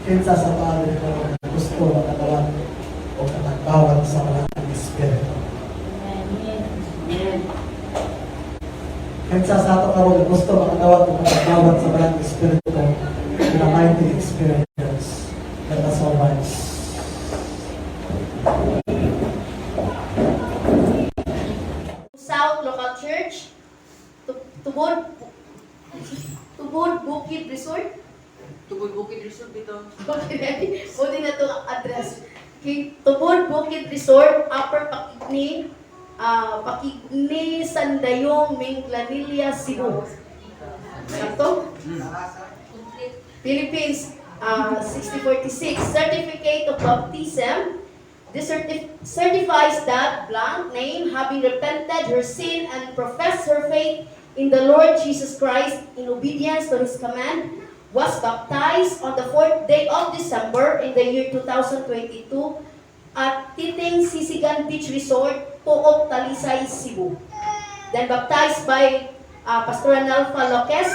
Kinsa sa tao ko gusto makadawat o katagbawan sa Balaang Espiritu? Amen. Kinsa sa ato karon gusto makadawat o katagbawan sa Balaang Espiritu in a mighty experience? Let us all rise. South Local Church, Tubod Bukid Resort. Tubod Bukid Resort dito. Okay, pwede na itong address. Okay, Tubod Bukid Resort, Upper Pakigni, Pakigni, Sandayong, Minglanilla, Cebu. Sakto? Philippines, 6046. Certificate of Baptism. This certifies that blank name, having repented her sin and professed her faith in the Lord Jesus Christ in obedience to his command, was baptized on the fourth day of December in the year 2022 at Titing Sisigan Beach Resort, Pook, Talisay, Cebu. Then baptized by Pastor Analfa Lopez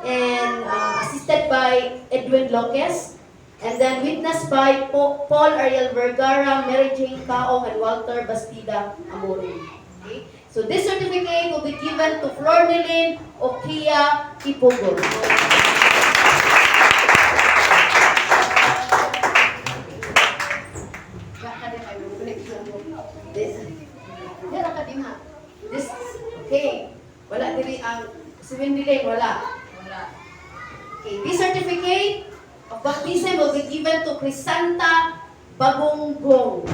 and assisted by Edwin Lopez, and then witnessed by Paul Ariel Vergara, Mary Jane Kaong, and Walter Bastida Amore. Okay? So this certificate will be given to Flornelyn Okia Ipogon. This, dira ka din ha. This, okay. Wala diri ang si Wendy Lane, wala. Wala. Okay, this certificate of baptism will be given to Crisanta Bagonggong.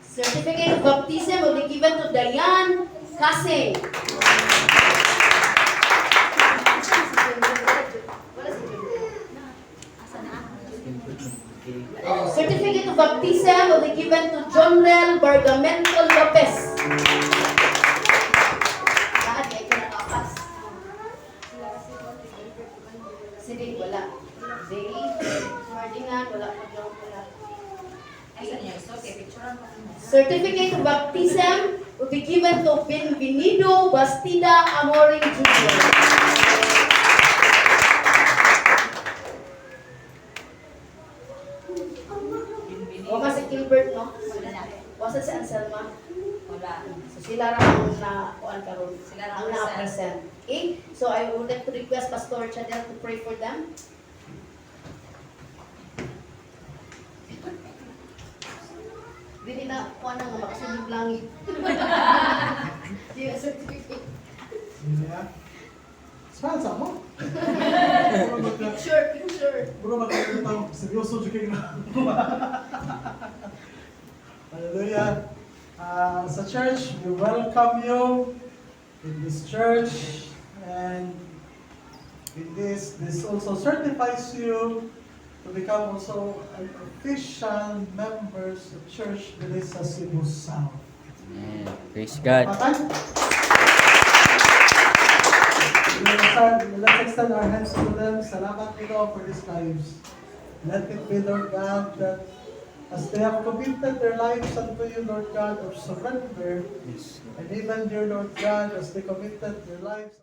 Certificate of baptism will be given to Diane Kasing. Wala si John. Certificate of baptism will be given to Johnrel Bargamento Lopez. Lahat kay ka nakapas. Sige, wala. Zay, Ferdinand, wala pa dyan, wala. Ay, sa niya. So, okay, picturean pa mo. Certificate of baptism will be given to Benvenido Bastida Amoring Jr. Wala si Gilbert, no? Wala si Anselma. Wala. So sila ra ang na kuan karon. Sila ra Ang ang na-present. Okay? So I would like to request Pastor Chadel to pray for them. Dili na kuan na nga makasulod langit. Di na certificate. Yeah. Smile sa mo. Picture, picture. Bro, magkakita seryoso jud kay na. Hallelujah. Sa church, we welcome you in this church, and in this also certifies you to become also an official members of Church diri sa Cebu South. Amen. Praise God. Patay? Let's extend our hands to them. Salamat, Lord, for these lives. Let it be, Lord God, that as they have committed their lives unto you, Lord God, of surrender, and even, dear Lord God, as they committed their lives